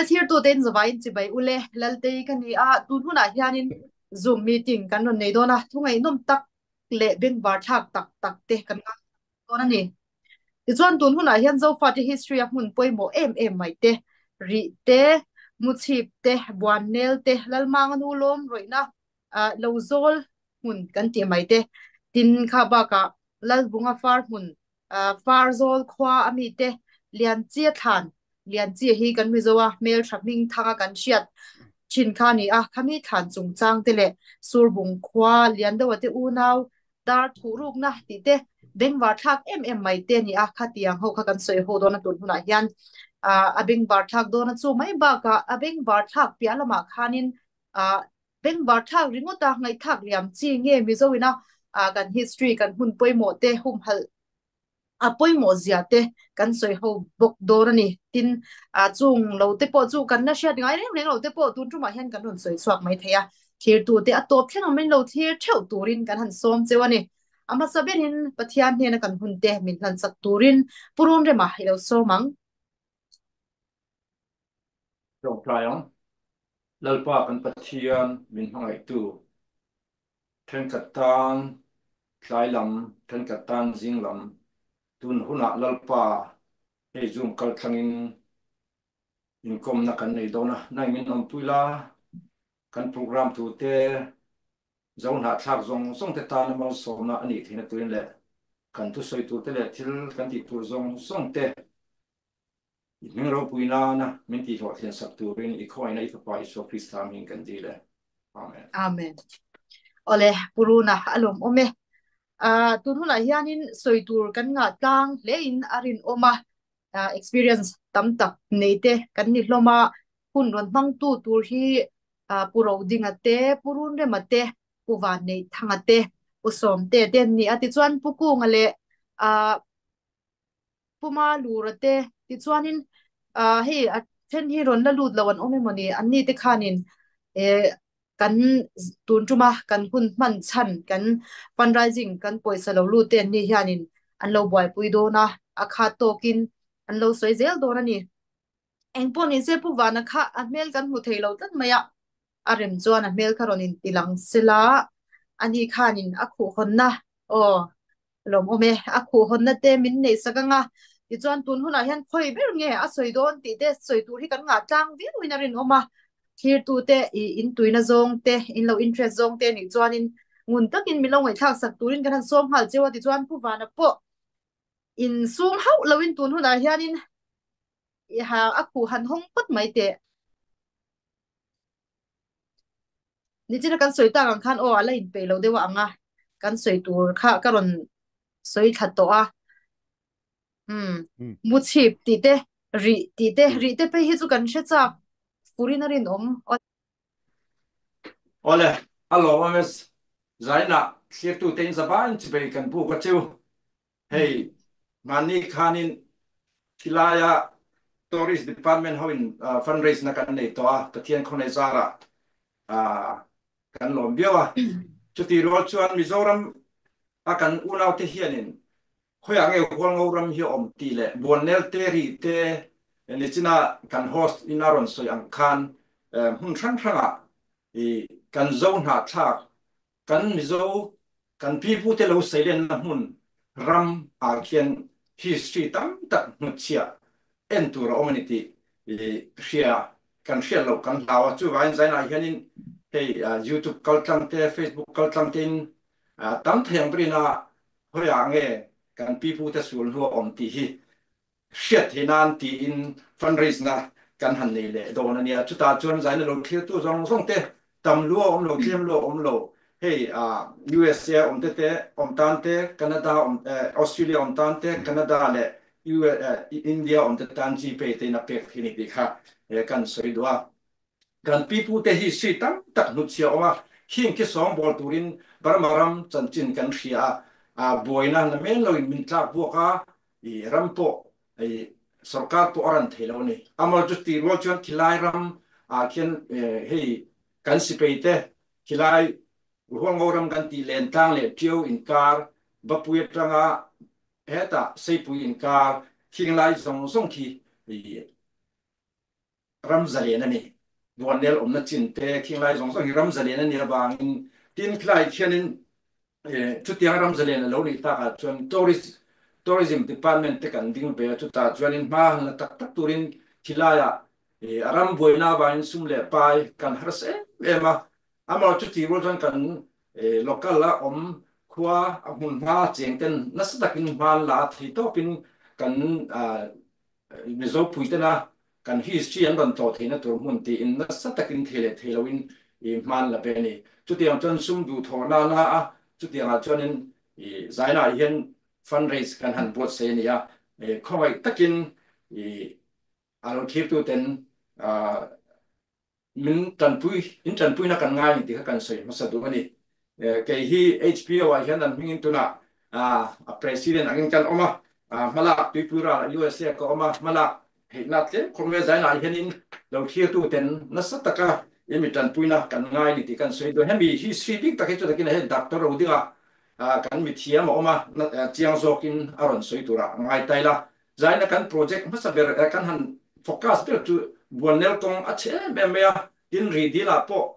thlir tu ten zawain chibai ule laltei ka ni a tun hunah hianin Zoom meeting kan rawn nei dawn a thungaih nawm tak leh bengvar thlak tak tak te kan ngai dawn a ni. Tichuan tun hunah hian Zofate history a hmun pawimawh em em mai te, rih te, muchhip te, buannel te, Lalmanga nu lawm rawihna lo zawl hmun kan tih mai te, tin kha bakah Lalvunga far hmun Farzawl khua a mite Lianchia thlan, Lianchia hi kan Mizo a hmeltha hming thanga kan hriat thin kha a ni a, khami thlan chungchang te leh Surbung khua lian deuha te unau dar thuh rukna tih te bengvar thlak em em mai te a ni a, khatiang ho kha kan sawi ho dawn a tun hunah hian a bengvar thlak dawn a chu mai bakah a bengvar thlak piah lamah khanin bengvar thlak ringawt a ngaihthlak liam chi nge Mizo ina kan history kan hun pawimawh te humhalh a pawimawh zia te kan sawi ho bawk dawn a ni. Tin, chung lo te pawh chu kan la hriat ngai reng reng lo te pawh tun tumah hian kan rawn sawi chhuak mai thei a, thirtu te a tawp thleng awmin lo thlir theuh turin kan han sawm cheu a ni. A hmasa berin Pathian hnena kan hun te min hlan chak turin Purun rema i lo sawm ang. Tlawngtlai ang. Lalpa kan Pathian min hmangaihtu thenkhat tan tlai lam, thenkhat tan zing lam, tun hunah Lalpa hei zoom kal thlangin inkawmna kan nei dawn a, nang min awmpui la, kan program tute Zohnahthlak zawng zawng te tana malsawmna a nih theihna turin leh kan thusawi turte leh thil kan tih tur zawng zawng te I hming ropui nana min tihhlawhthian sak turin i khawngaihna i Fapa Isua Krista hming kan dil e. Amen. Amen. Awle, Pu Runa a lawmawm e. Tun hunah hianin sawi tur kan ngah tlang hlein a rinawm a, experience tam tak nei te kan ni hlawm a, hun rawn hmangtu tur hi Pu Rodinga te, Pu Runrema te, Pu Vanneihthanga te, Pu Sawmte te an ni a. Tichuan Pu Kunga leh Puma lura te tichuanin ah hei a then hi rawn la lut lo an awm emaw ni an ni te khanin eh kan tun tuma kan hun hman chhan kan fundraising kan pawisa lo lut te an ni hianin an lo buaipui dawn a a khat tawkin an lo sawi zel dawn a ni. Engpawh ni se Pu Vana kha a hmel kan hmu thei lo tlat mai a, a rem chuan a hmel kha rawn inti lang sela, ani khanin a khuhhawnna aw lawmawm e, a khuhhawnna te min neih sak anga, tichuan tun hunah hian khawi ber nge a sawi dawn tih te sawi tur hi kan ngah tlang viauin a rinawm a, thlirtute i intuina zawng te, in lo interest zawng te nih chuanin ngun takin min lo ngaihthlak sak turin kan han sawm nghal cheu a, tichuan Pu Vana pawh insum hauh loin tun hunah hianin I ha a khuh han hawng phawt mai teh. Nichina kan sawi tak ang khan aw a la inpeih lo deuh a ang a, kan sawi tur kha ka rawn sawi thla tawh a. Umm, muchhip tih te, rih tih te, rih te phei hi chu kan hre chak furin a rinawm. Awle, a lawm a Zainah thlirtute in zabain chibei kan buk a cheu. Hei, mahni khanin thilaia Tourist Department hoin fundraise na kan nei tawh a, Pathian khawnei zarah kan lawm viau a. Chuti rual chuan Mizoram a kan unaute hianin khawiah nge Hualngo ram hi a awm tih leh Buannel te ri te nichina kan host in a rawn sawi ang khan hmun hrang hrangah kan zo hnahthlak Kan Mizo, kan pipute lo seilenna hmun ram ah khian history tam tak hnutchhiah en tur a awm a ni tih hria kan hriat loh kan hlau a. Chuvangin zainah hianin hei YouTube kaltlang te, Facebook kaltlang tein tam thei ang berin a hawiah nge kan pipute sul hnu a awm tih hi hriat theih nan tiin fundraise na kan han nei leh dawn a nia. Chutah chuan zaina lo thlirtu zawng zawng te tam lu a awm lo, tlem lu a awm lo. Hei USA awm te te awm tan te, Canada awm Australia awm tan te, Canada leh India awm te tan Gpay te in a pek thei a ni tih kha kan sawi duh a. Kan pipute hi sui tam tak hnutchhia awm a, khing khi sawngbawl turin Burma ram chanchin kan hria a, buaina na men loin min tlak buak a, i ram pawh i sorkar pawh a ran thei lo a ni. Amal chu tih rual chuan khilai ram ah khian hei kan sipai te khilai Hualngo ram kan tih Lentlang leh Ṭio inkar Bapui atanga hetah Seipui inkar khinglai zawng zawng khi i. ram zalen a ni. Buannel awmna chin te, khinglai zawng zawng hi ram zalen a nih avangin tin khilai khianin chutiang ram zalen a lo nih takah chuan tourist tourism department te kan ding ve a, chutah chuanin hma han la tak tak turin khilaiah a ram buaina avangin sum leh pai kan harsa em em a, amaherawhchu chuti rual chuan kan local a awm khua a hmun hma cheng ten nasa takin hma an la a, thei tawpin kan Mizo puitena kan history an rawn tlawh theihna tur hmun tiin nasa takin thei leh thei loin i hman la ve a ni. Chutiang chuan sum duhthawh nana a, chutiangah chuanin i zainaah hian fundraise kan han buatsaih a ni a, khawngaih takin i a lo thirtuten Min tanpui, in tanpuina kan ngai ni tih kha kan sawi hmasa duh a ni. Kei hi HPO ah hian an hmingin tunah a President angin kan awm a, hmalak Tuipui ral USA ka awm a, hmalak theihna tlem khawp mai a zainah hianin lo thlirtu ten nasa taka in mi tanpuina kan ngai ni tih kan sawi duh a. Hemi history bik tak hi chu takin hei Doctor Rodinga kan mithiam a awm a, chiang zawkin a rawn sawi turah ngai ta ila. Zaina kan project hmasa ber kan han focus ber chu Buannel kawng a chhe em em mai a, tin Rihdil ah pawh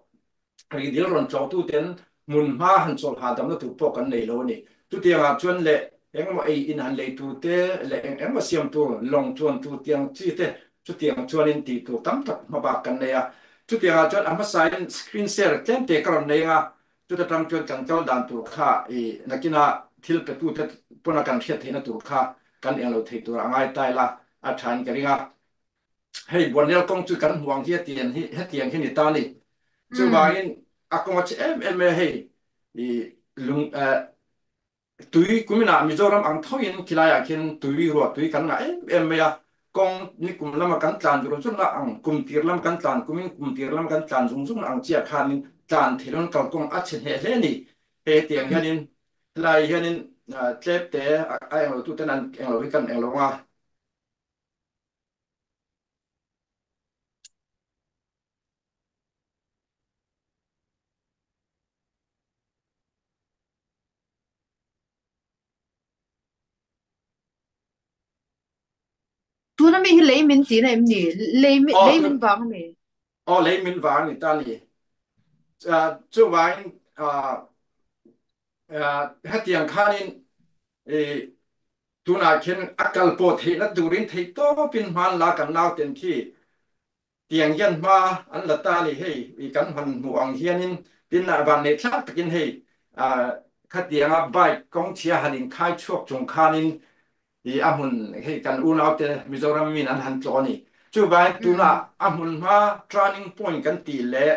Rihdil rawn tlawhtu ten hmun hma han chawlh hahdamna tur pawh kan nei lo a ni. Chutiang ah chuan leh engemaw ei in han lei tur te leh eng engemaw siam tur lawng chuan tur tiang chi te chutiang chuanin tih tur tam tak hmabak kan nei a. Chutiang ah chuan a hmasa in screen share tlem te ka rawn nei ang a, Chuta tang chuan kan kal dan tur kha i nakina thil petute pawna kan hriat theihna tur kha kan eng lo thei tur a ngai ta ila a tha in ka ring a. Hei Buannel kawng chu kan hmuh ang hi hetiang hi hetiang hi ni ta ni. Chuvangin a kawng a che em em e hei i lung Tui kuminah Mizoram ang thoin khilaiah khian tui ruah tui kan ngah em em mai a, kawng ni kum lama kan tlan zung zung na ang, kum tir lam kan tlan kumin kum tir lam kan tlan zung zung na ang chiah khanin tlan thei loin kalkawng a chhe hneh hle a ni. Hei hetiang hianin helai hianin tlep te a englo tuten an englo hi kan englo ang a. Tuna mi hi lei min tihna em ni? Lei mi Aw lei tu min vang a mi? aw lei min vang ni ta ni. Chuvangin hetiang khanin i tunah khin a kal pawh theihna turin theih tawpin hman la kan nauten khi Tiang hian hma an la ta a ni hei i kan han hmuh ang hianin tin ah vanneih thlak takin hei khatianga bike kawng chhia han inkhai chhuak chung khanin i a hmun hei kan unaute Mizoram min an han tlawh a ni. Chuvangin tunah a hmun hma turning point kan tih leh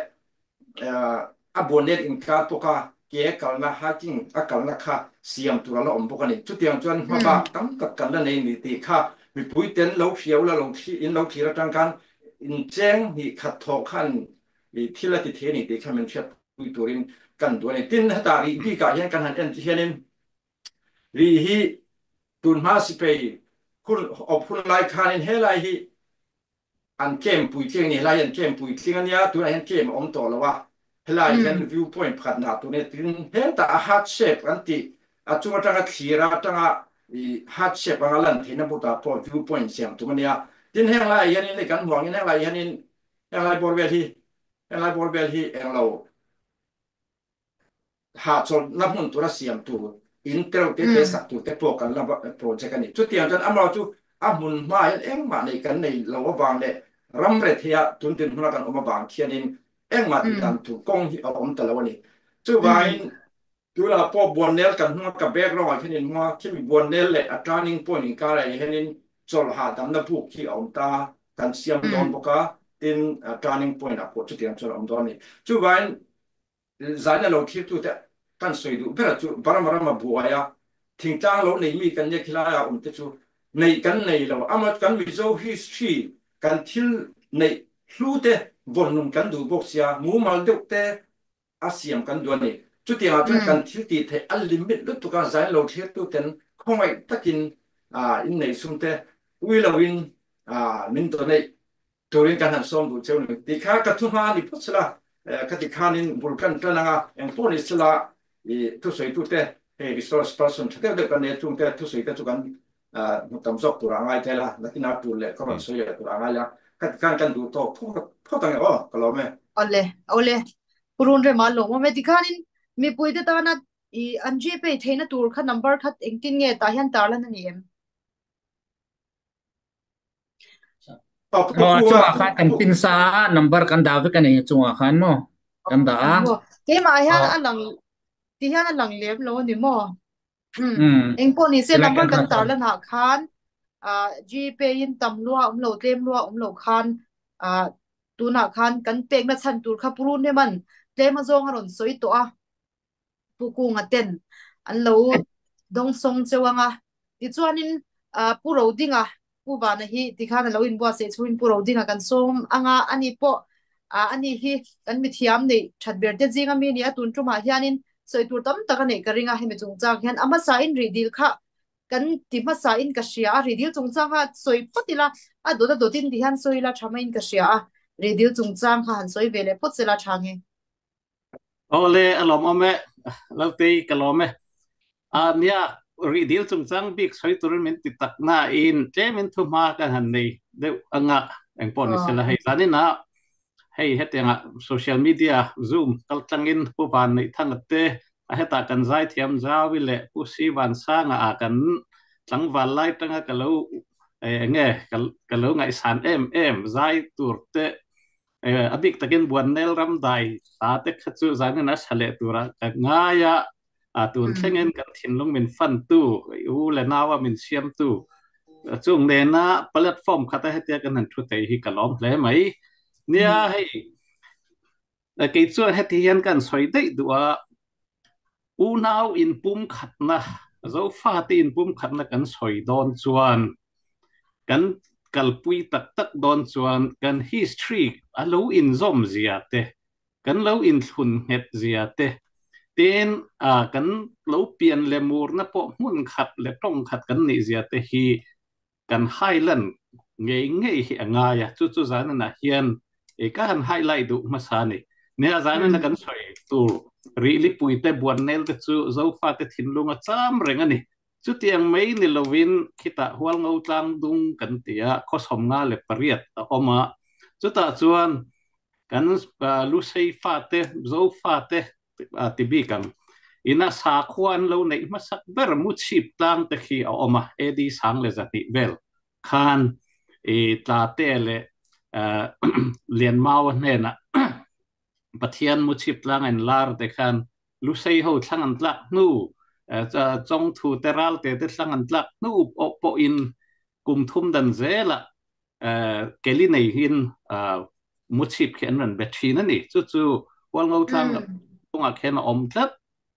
a buanlet inkar pawh kha ke kalna hiking a kalna kha siam tur a la awm bawk a ni. Chutiang chuan hmabak tam tak kan la nei ni tih kha mipui ten lo hriau la lo in lo thlir atang khan incheng hnih khat thawh khan thil a ti thei a ni tih kha min hriatpui turin kan duh a ni. Tin, hetah rih bikah hian kan han en hianin rih hi tunhma sipai hun awp hun lai khanin helai hi An camp puitling a ni, helai hian camp puitling a nia, tunah hian camp a awm tawh lo a, helai hian view point pakhat nah tur a nia, tin hetah a heart shape an tih a chung atanga thlir a atanga ih heart shape anga lan theihna butah pawh view point siam tum a nia, tin heng laiah hianin hei kan hmuh angin heng laiah hianin heng lai bawr vel hi heng lai bawr vel hi englo hahchawlhna hmun tura siam tur in tereuh te te sak tur te pawh kan la project a ni. Chutiang chuan amaw chu a hmun hmaah hian engmah neih kan nei lo avang leh ram retheia tun dinhmuna kan awm avang khianin engmah tih dan tur kawng hi a awm ta lo a ni. Chuvangin tunah pawh Buannel kan hnunga ka background ah khian in hmang a, khimi Buannel leh a turning point inkarah hianin chawlh hahdamna buk hi a awm ta kan siam dawn bawk a, tin turning point ah pawh chutiang chuan a awm dawn a ni. Chuvangin Zaina lo thlirtute kan sawi duh ber chu Burma rama buai a, thingtlang lo nei mi kan nia khilai ah awm te chu neih kan nei lo. Ama kan Mizo history kan thil neih hlu te vawn kan duh bawk sia, mumal deuh te a siam kan duh a ni. Chutiang ah chuan kan thil tih theih a limit lutuk a, zaina lo thlirtuten khawngaih takin in nei sum te ui lo in min donate Turin kan han sawm duh cheu ni tih kha ka thu hma a ni phawt sela, ka ti khanin bul kan tan anga eng pawh ni sela i thusawi-tute hei resource person tha deuh deuh kan nei a, chungte thusawi te chu kan hmu tam zawk tur a ngai thei la, nakinah tul leh ka rawn sawi leh tur a ngai la. Khat khan kan duh tawk phawt phawt ang e aw, ka lawm e. Awle, awle. Purun rema lawm awm e. Tikhanin mipuite tana i an Gpay theihna tur kha number khat engtin nge tah hian tarlan a ni em? Aw, Pu Aw, Kunga, chungah Pu khan kan Pu pin sa a, number kan dah vek a ni chungah khan maw? Kan dah Ani a. maw? Keimah hian Aw, a lang ti hian a lang lem lo a ni maw? Um, um, engpawh ni se tilai number kan kan dah tar chuan. lan ah khan ah Gpay in tam lua awm lo tlem lua awm lo khan ah tunah khan kan pekna chhan tur kha purun rem an tlem azawng a rawn sawi tawh a. Pu Kunga ten an lo dawngsawng cheu ang a. Tichuanin Pu Rodinga, Pu Vana hi tikhan a lo inbuatsaih chungin Pu Rodinga kan sawm ang a, ani pawh ani hi kan mithiam neih that ber te zinga mi a ni a, tun tumah hianin sawi tur tam tak a neih ka ring a, hemi chungchang hian a hmasain rih dil kha kan ti hmasain ka hria a, rih dil chungchang kha sawi phawt ila, a dawt a dawtin ti hian sawi ila tha maiin ka hria a, rih dil chungchang kha han sawi ve leh phawt sela tha nge. Awle a lawm awm e, Laltei ka lawm e. A nia, rih dil chungchang bik sawi turin min ti tak na in tlemin thu hma kan han nei deuh anga eng pawh ni sela hei zaninah hei hetianga social media zoom kal tlangin Pu Van Neihthanga te a hetah kan zaithiam Zawi leh Pu Si Vansanga ah kan tlangval lai tanga ka lo enge ka lo ngaihsan em em zai tur te A bik takin Buannel ram dai hla te kha chu zanin a sa leh turah ka ngai a, a tun thlengin kan thinlung min fantu, u le naua min siamtu chung nena platform khata hetia kan han thu thei hi ka lawm hle mai. Nia hei kei chuan heti hian kan sawi daih duh a, unau inpumkhatna, Zofate inpumkhatna kan sawi dawn chuan Kan kalpui tak tak dawn chuan kan history a lo inzawm zia te, kan lo inthlun nghet zia te, tin kan lo pian leh murna pawh hmun khat leh tawng khat kan nih zia te hi kan highland ngei ngei hi a ngai a, chu chu zananah hian ka han highlight duh hmasa a ni. Nia zanana kan sawi tur Rihlipui te Buannel te chu Zofate thinlung a cham reng a ni. Chutiang mai ni lovin khitah Hualngo tlang dung kan ti a, khaw 58 a awm a. Chutah chuan kan Lusei fate, Zo fate ti bik ang, ina sakhua an lo neih hmasak ber Muchhip tlang te khi a awm a, AD 1200 vel khan i Tlate leh Lianmaua hnenah Pathian Muchhip tlang a inlar te khan Lusei ho thlang an tlak hnu, Chawngthu te Ralte te thlang an tlak hnu pawhin kum thum dan zelah keli neihin Muchhip khi an rawn be thin a ni. Chu chu Hualngo tlang chungah khian a awm tlat.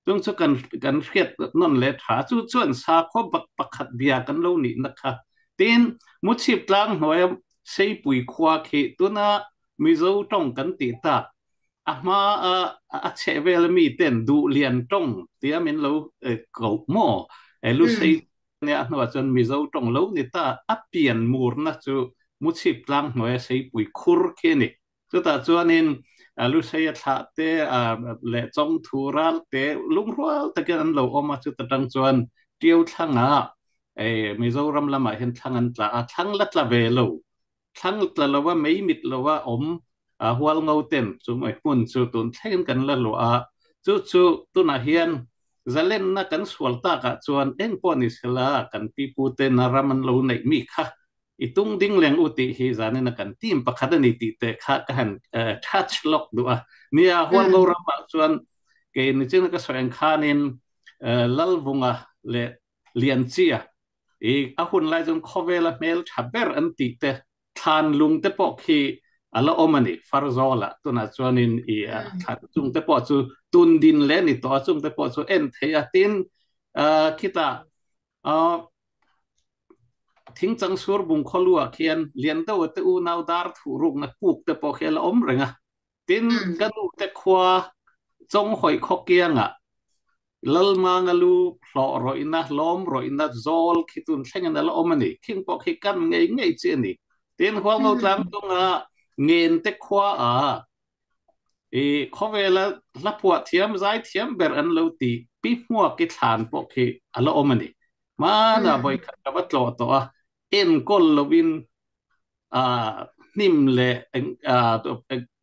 Chung chu kan kan hriat nawn leh tha. Chu chuan sakhaw bak pakhat bia kan lo nihna kha. Tin, Muchhip tlang hnuaia Seipui khua khi tuna Mizo tawng kan tih tak a hma a a chheh vel mi ten duh lian tawng tia min lo koh maw Lusei nia a hnuah chuan Mizo tawng lo ni ta a pian murna chu Muchhip tlang hnuaia Seipui khur khi a ni. Chutah chuanin Lusei a thlah te leh Chawngthu ral te lungrual takin an lo awm a, chuta tang chuan Tiu thlangah Mizoram lamah hian thlang an tla a, thlang la tla ve lo Thlang tla lova mei mit lova awm hual ngo ten chu mai hmun chu tun thlengin kan la luah a, chu chu tunah hian zalenna kan sual takah chuan eng pawh ni sela kan pipu ten a ram an lo neih mi kha i tung ding leng u tih hi zanin a kan team pakhat a ni tih te kha ka han touch lawk duh a. Nia, hual ngo ramah chuan kei nichin a ka sawi ang khanin Lalvunga leh Lianchia I a hun lai chuan khawvela hmel tha ber an tih te, thlan lung te pawh khi a la awm a ni, Farzawla tunah chuanin i thlan chung te pawh chu tun din leh a ni tawh a, chung te pawh chu en theih a, tin khitah thingchang sur bung khawluah khian lian deuh te unau dar thuh rukna kuk te pawh khi a la awm reng a, Tin, ka nu te khua Chawnghawi khaw kiangah Lalmanga lu hlawh rawihna, hlawm rawihna zawl khi tun thlengin a la awm a ni. Khing pawh khi kan ngei ngei chi a ni. Tin, Hualngo tlang chunga Ngen te khua ah i khawvela hla phuah thiam, zai thiam ber an lo ti Pi Hmuaki thlan pawh khi a la awm a ni. Hmanah vawikhat ka va tlawh tawh a, enkawl lovin Hnim leh eng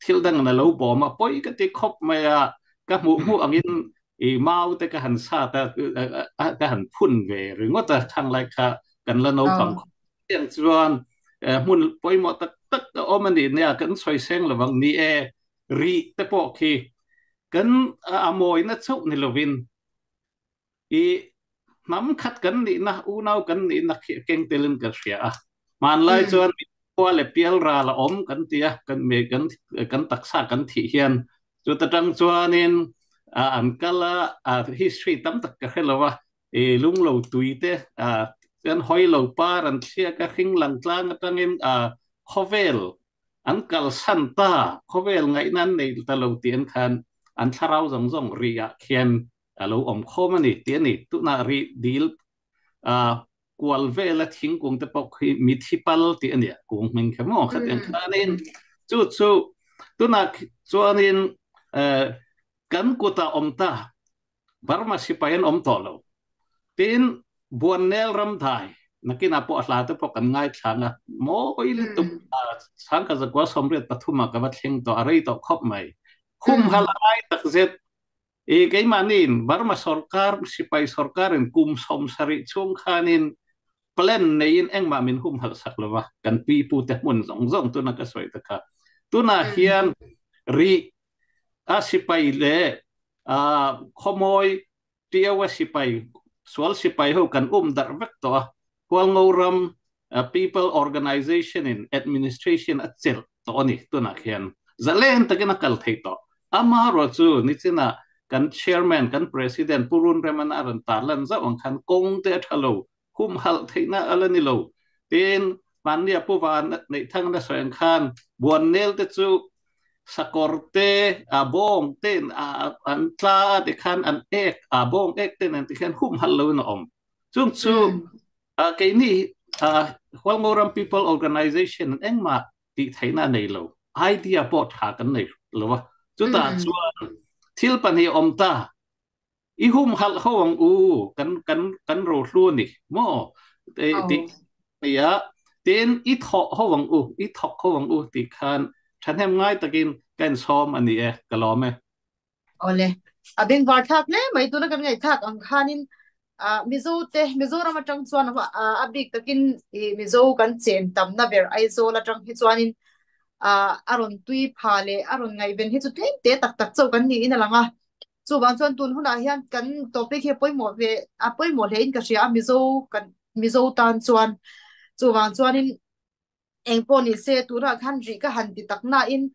thil dang in a lo bawm a, pawi ka ti khawp mai a, ka hmuh hmuh angin i mau te ka han sat a, ka han phun ve ringawt a, thang lai kha kan la naupang khawp chiang chuan hmun pawimawh tak tak a awm a nih nia, kan sawi seng lovang ni e, rih te pawh khi kan a mawina chauh ni lovin I hnam khat kan nihna, unau kan nihna khi a keng telin ka hria a. Hmanlai chuan khua leh pial ral a awm kan ti a, kan mi kan kan taksa kan thih hian chuta tang chuanin an kal a, history tam tak ka hre lo a, i lunglo tui te kan hawi lo par an thliak a, hring lang tlang atangin khawvel an kalsan ta, khawvel ngaihna an nei ta lo tih an khan an thlarau zawng zawng ri ah khian a lo awm khawm a ni tih a ni. Tunah rih dil kual vela thingkung te pawh khi mithi pal tih a ni a, kung hming kha maw khatiang khanin chu chu tunah chuanin kan kutah awm ta Burma sipai an awm tawh lo. Tin, Buannel ramdai nakinah pawh a hla te pawh kan ngaithlang a, mawi lutuk Sangkhat zakua 83 ah ka va thleng tawh, a rei tawh khawp mai. Humhalh a ngai takzet. I keimahniin Burma sorkar, sipai sorkarin kum 70 chhung khanin plan neiin engmah min humhalh sak lo va, kan pi pute hmun zawng zawng tuna ka sawi ta kha. Tunah hian rih a sipai leh khawmawi Tiau a sipai, sual sipai ho kan um darh vek tawh a, Hualngo ram People Organization in administration a chelh tawh a ni tunah khian zalen takin a kal thei tawh. Amaherawh chu nichinah kan chairman, kan president Pu Runremana a rawn tarlan zauh ang khan kawng te a tha lo, humhalh theihna a la ni lo. Tin, hmannia Pu Van Neihthang na sawi ang khan Buannel te chu sakawr te, a bawng ten an tla a tikhan an ek, a bawng ek ten an tikhan humhalh loin a awm. Chung chu keini Hualngoram People Organization engmah tih theihna a nei lo. Idea pawh tha kan nei lo a. Chutah chuan thil pahnih awm ta. I humhalh ho ang u, kan kan kan rohlu a ni maw? Tih nia. Tin, i thawh ho ang u, i thawk ho ang u tih khan thahnem ngai takin ka insawm a ni e, ka lawm e. Awle, a bengvar thlak hle mai tuna kan ngaihthlak ang khanin Mizo te Mizoram atang chuan a bik takin i Mizo kan chen tamna ber Aizawl atang hi chuanin a rawn tui pha leh a rawn ngaihven hi chu tlem te tak tak chauh kan niin a lang a. Chuvang chuan tun hunah hian kan topic hi a pawimawh ve a pawimawh hle in ka hria a Mizo kan Mizo tan chuan chuvang chuanin eng pawh ni se tunah khan rih ka han ti tak nain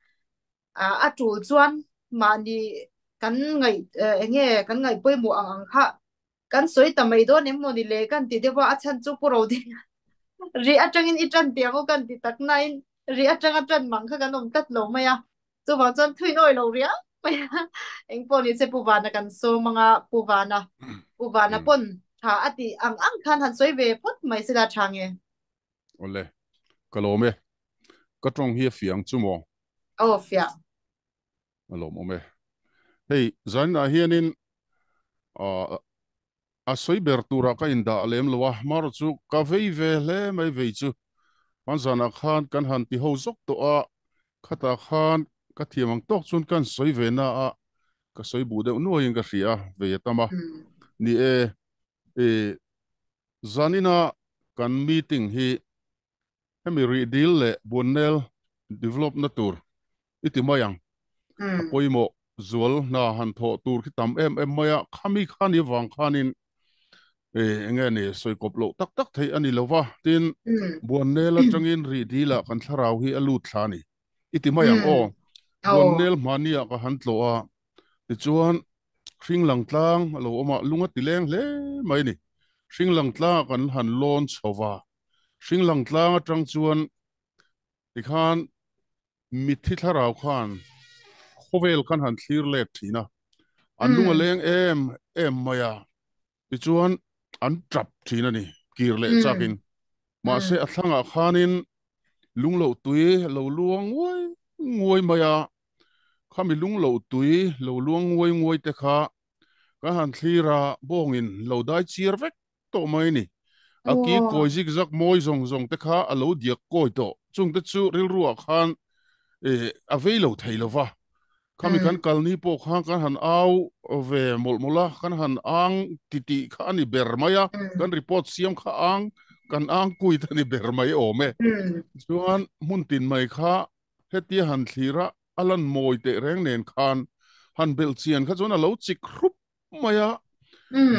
a tul chuan mahni kan ngaih enge kan ngaih pawimawh ang ang kha kan sawi ta mai dawn em maw ni le kan ti deuh a, a chhan chu Pu Roding rih atangin i tan tih ang u kan ti tak nain rih atanga tan mang kha kan awm tlat lo mai a, chuvang chuan thuin awi lo riau mai a, eng pawh ni se Pu Vana kan sawm anga Pu Vana Pu Vana pawn tha a tih ang ang khan han sawi ve phawt mai sela tha nge. Awle, ka lawm e. Ka tawng hi a fiah ang chu maw? Aw fiah. A lawmawm e. Hei, zaninah hianin a sawi ber turah ka indah lem lo a, marawh chu ka vei ve hle mai vei chu. Hmanzanah khan kan han ti ho zawk tawh a, khatah khan ka thiam ang tawk chuan ka han sawi ve na a, ka sawi buh deuh nuaiin ka hria a, vei a tam a. Ni e, i zanina kan meeting hi Hemi rih dil leh Buannel develop na tur i ti mai ang. A pawimawh zual hna han thawh tur khi tam em em mai a, khami khan i vang khanin eng nge ni sawi kawp loh tak tak theih a ni lo va, tin Buannel atangin rih dilah kan thlarau hi a lut thla a ni i ti mai ang aw. Buannel hmahniah ka han tlawh a, tichuan hring lang tlang a lo awm a, lung a ti leng hle mai a ni. Hring lang tlangah kan han lawn chho va. Hringlang tlang atang chuan tikhan mitthi thlarau khan khawvel khan han thlir let thin a, an lung a leng em em mai a, tichuan an tap thin a ni, kir leh chakin. Mahse a thlangah khanin lungloh tui lo luang nguai nguai mai a, khami lungloh tui lo luang nguai nguai te kha kan han thlir a, bawngin lo dai chiar vek tawh mai a ni. A ki kawi zik zak mawi zawng zawng te kha a lo diak kawi tawh. Chung te chu rilru ah khan a vei lo thei lo va. Khami kan kal ni pawh khan kan han au ve mawlh mawlh a, kan han ang titih kha a ni ber mai a, kan report siam kha ang, kan ang kuit a ni ber mai awm e. Chuan hmun tin mai kha hetia han thlir a, a lan mawi teh reng nen khan han belh chian kha chuan a lo chik hrup mai a,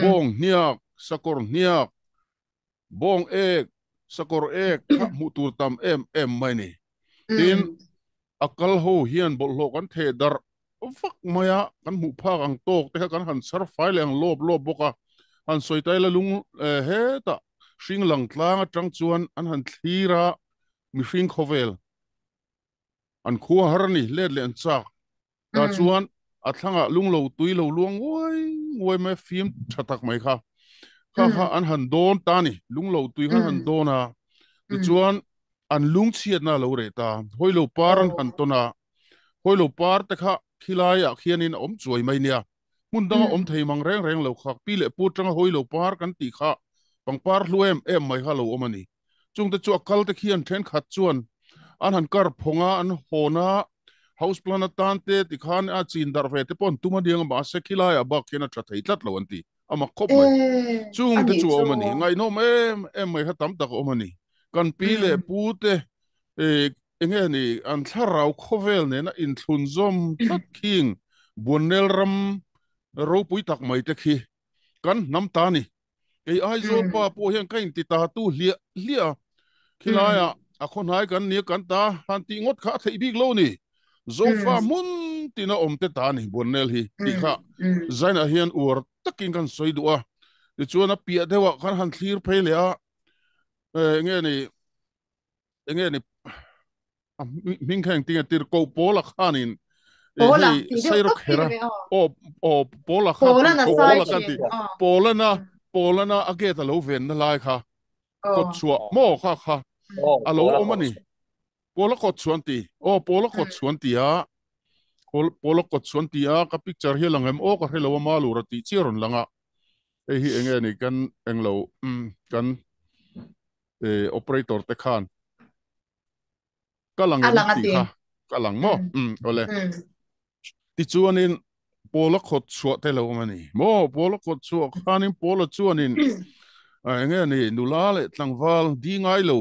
bawng hniak, sakawr hniak, bawng ek, sakawr ek kha hmuh tur tam em em mai ni. Tin, a kal ho hian bawlhhlawh kan theh darh vak mai a, kan hmuh phak ang tawk te kha kan han chhar fai leh ang lawp lawp bawk a, han sawi ta ila lung hetah hring lang tlang atang chuan an han thlir a, mihring khawvel an khua har a ni, let leh an chak. Tah chuan a thlangah lung lo tui lo luang nguai nguai mai a, fim tha tak mai kha. Kha kha an han dawn ta a ni, lung lo tui kha an han dawn a, tichuan an lung chhiatna a lo reh ta. Hawi lo par an han tawn a, hawi lo par te kha khilaiah khianin a awm chuai mai nia. Hmun danga awm thei mang reng reng lo kha, pi leh pu atanga hawi lo par kan tih kha pangpar hlu em em mai kha a lo awm a ni. Chungte chu a kal te khian thenkhat chuan an han kar phawng a, an hawn a, house plant atan te tikhan a chin darh ve te pawh an tum a niang a, mahse khilaiah bak khian a tha thei tlat lo an ti. A mak khawp mai. Chungte chu a awm a ni. Ngaihnawm em em mai kha tam tak a awm a ni. Kan pi leh pu te eng nge ni an thlarau khawvel nena inthlun zawm tlat khing Buannel ram ropui tak mai te khi kan hnam ta a ni. Kei Aizawl pa pawh hian ka inti ta tu hliah hliah a, khilaiah a khawhnai kan nia kan ta han tih ngawt kha a theih bik lo ni. Zofa hmun tina awm te ta a ni Buannel hi tih kha Zainah hian uar takin kan sawi duh a. Tichuan a piah deuhah khan han thlir phei leh a, eng nge ni eng nge ni a hming kha engtin nge tir ko Paula khanin Paula hei tih deuh Sairok tawp hi hera ni ve aw. aw aw Paula kha Paula ti na ko sai Paula khan thin ti aw. Paula na Paula na a gate a lo ven na lai kha kawt chhuah maw kha kha a lo awm a ni Paula kawt chhuan ti aw Paula kawt chhuan ti a Paula kawt chhuan ti a ka picture hi a lang em aw ka hre lo a Malura tih chi a rawn lang a hei hi eng nge ni kan englo kan operator te khan ka lang em tih kha ka lang maw awle tichuanin Paula khawt chhuah te lo awm a ni maw Paula khawt chhuah khanin Paula chuanin eng nge ni nula leh tlangval di ngai lo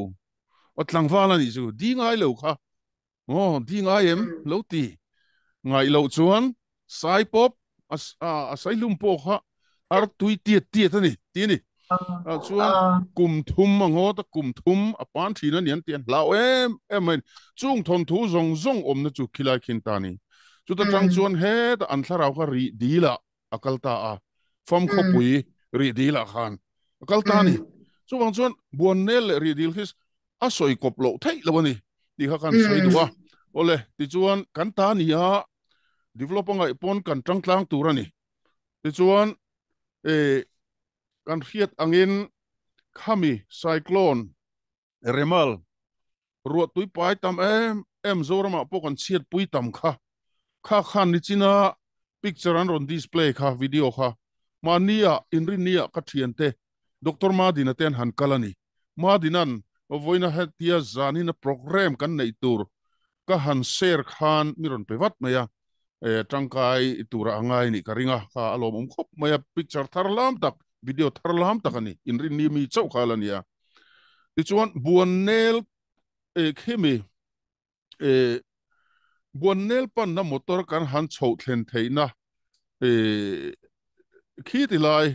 aw tlangval a nih chu di ngai lo kha maw di ngai em lo ti ngaih loh chuan sai pawp a sai hlum pawh kha ar tui tiat tiat a ni ti a ni ah chuan kum thum a ngawt a kum thum a pan thin a ni an ti an hlau em em mai chung thawnthu zawng zawng awmna chu khilai khin ta a ni chuta tang chuan hetah an thlarau kha rih dil ah a kal ta a fam khawpui rih dil ah khan a kal ta a ni chuvang chuan Buannel leh rih dil khi a sawi kawp loh theih lo a ni tih kha kan sawi duh a awle tichuan kan ta a ni a develop a ngaih pawn kan tangtlang tur a ni tichuan eh kan hriat angin khami cyclone remal ruah tui pai tam em em Zoramah pawh kan chhiat pui tam kha kha khan nichina picture an rawn display kha video kha mahnia inrinnia ka thiante Doctor Madina te an han kal a ni. Madinan vawiina hetia zanina program kan neih tur ka han share khan mi rawn pe vat mai a, tangkai tura a ngai nih ka ring a, kha a lawmawm khawp mai a, picture thar lam tak, video thar lam tak a ni, inrinni mi chauh kha la ni a. Tichuan Buannel khimi Buannel panna motor kan han chhoh thlen theihna khi ti lai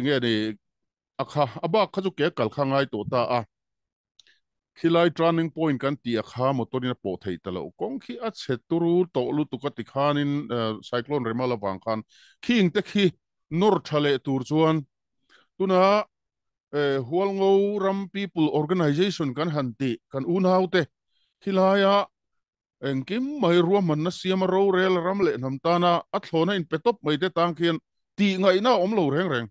nge ni a kha a bak kha chu ke kal kha ngai tawh ta a khilai turning point kan tih a kha motor in a pawh theih ta loh kawng khi a chhe turu tawh lutuk a ti khanin cyclone remal avang khan khing te khi nawr tha leh tur chuan tuna Hualngo ram people organization kan han tih kan unaute khilaia Engkim mai ruahmanna siama rorel ram leh hnam tana a thlawna inpe tawp mai te tang khian tih ngaihna a awm lo reng reng.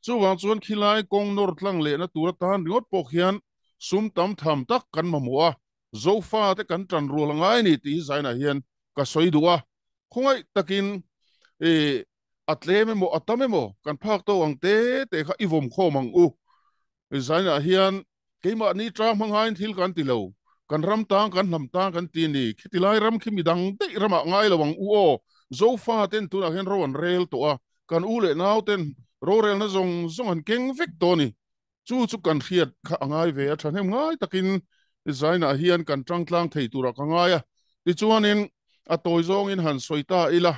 Chuvang chuan khilai kawng nawr tlang lehna tur atan ringawt pawh khian sum tam tham tak kan mamawh a, Zofa te kan tan rual a ngai ni tih hi zainah hian ka sawi duh a. Khawngaih takin i a tlem emaw a tam emaw kan phak tawk ang te te kha i vawm khawm ang u. Zainah hian keimahni tang hmangaiin thil kan ti lo. Kan ram tang kan hnam tang kan ti ni. Khiti lai ram khi midang daih ramah ngai lo ang u aw. Zofa ten tunah hian ro an rel tawh a, kan u leh nau ten rorelna zawng zawng an keng vek tawh a ni. Chu chu kan hriat kha a ngai ve a, thahnem ngai takin zainah hian kan tangtlang thei turah ka ngai a. Tichuanin a tawi zawngin han sawi ta ila,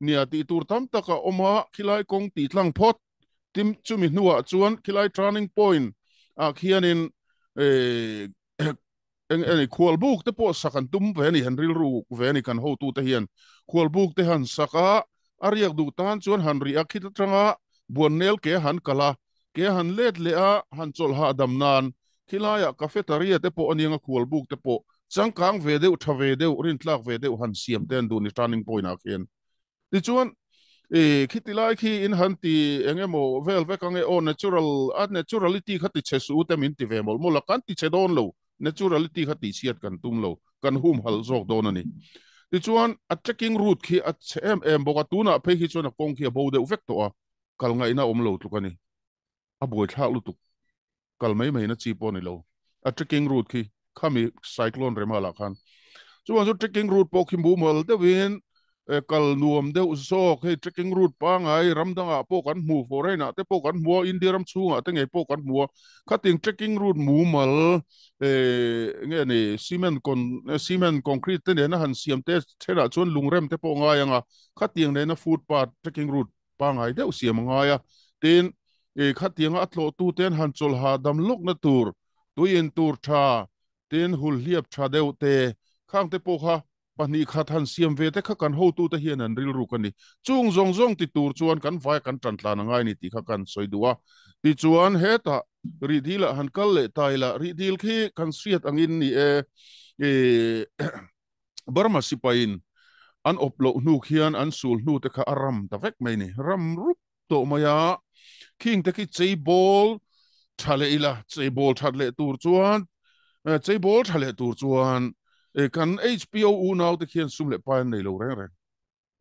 nia tih tur tam tak a awm a, khilai kawng tih tlang phawt tim chumi hnuah chuan khilai turning point ah khianin eng eng khualbuk te pawh sak an tum ve a ni, han rilru ve a ni kan hotute hian khualbuk te han sak a, a riak duh tan chuan han rih a khit atanga buannel ke han kal a, ke han let leh a, han chawlh hahdam nan khilaiah cafeteria te pawh a niang a khualbuk te pawh changkang ve deuh tha ve deuh rintlak ve deuh han siam te an duh ni turning point ah khian. Tichuan, i khiti lai khi in han ti eng emaw vel vek ange aw natural a naturality kha ti chhe suh u te min ti ve mawlh mawlh a, kan ti chhe dawn lo, naturality kha tih chhiat kan tum lo, kan humhalh zawk dawn a ni. Tichuan, a trekking route khi a chhe em em bawk a, tunah phei khi chuan a kawng khi a bo deuh vek tawh a, kal ngaihna a awm lo tluk a ni. A buaithlak lutuk, kal mai mai na chi pawh a ni lo. A trekking route khi khami cyclone rema lah khan chuan chu trekking route pawh khi mumal deuhin kal nuam deuh zawk hei trekking route pangai ram dangah pawh kan hmu foreign ah te pawh kan hmu a India ram chhungah te ngei pawh kan hmu a khating trekking route mumal nge ni cement con cement concrete te nena han siam te thenah chuan lungrem te pawh ngai anga khatiang nena footpath trekking route pangai deuh siam a ngai a tin khatianga a tlawhtu ten han chawlh hahdam lawkna tur tui in tur tha, tin hul hliap tha deuh te, khang te pawh kha pahnih khat han siam ve te kha kan hotute hian an rilruk a ni. Chung zawng zawng ti tur chuan kan vai kan tan tlan a ngai ni tih kha kan sawi duh a. Tichuan hetah rih dil ah han kal leh ta ila, rih dil khi kan hriat angin ni e, Burma sipaiin an awp loh hnu khian an sul hnu te kha a ram ta vek mai ni, ram rup tawh mai a, khing te khi cheibawl tha leh ila, cheibawl that leh tur chuan, cheibawl tha leh tur chuan kan HPO unau te khian sum leh pai an nei lo reng reng.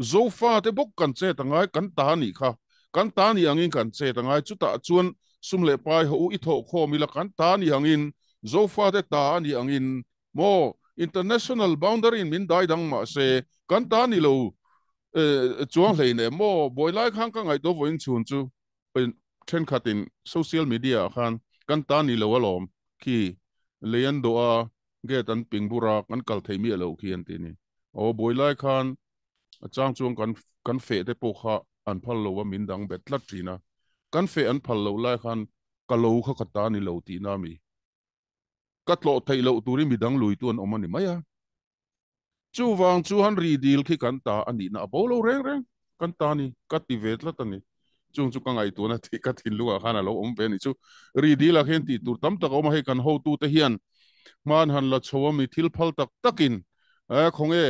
Zofa te bawk kan chet a ngai, kan ta nih kha, kan ta nih angin kan chet a ngai, chutah chuan sum leh pai ho u i thawh khawm ila kan ta nih angin, Zofa te ta a nih angin maw international boundary in min dai dang mah se kan ta ni lo chuang hlei ne maw buai lai khan ka ngaihtuah vawiin chhun chu thenkhat in social media ah khan kan ta ni lo alawm khi lei an dawh a gate an ping bur a kan kal thei miah lo khi an ti ni aw buai lai khan a chang chuan kan kan feh te pawh kha an phal lo a min dang bet tlat thin a kan feh an phal loh lai khan ka lo kha ka ta ni lo tihna a mi. Ka tlawh theih loh turin midang lui tu an awm a ni mai a. Chuvang chuan ri dil khi kan ta a nihna a bo lo reng reng kan ta ni ka ti ve tlat a ni. Chung chu ka ngaihtuahna tih ka thinlungah khan a lo awm ve a nih chu. Ri dilah khian tih tur tam tak a awm a, hei kan hotute hian hman han la chho a mi thil phal tak takin khawnge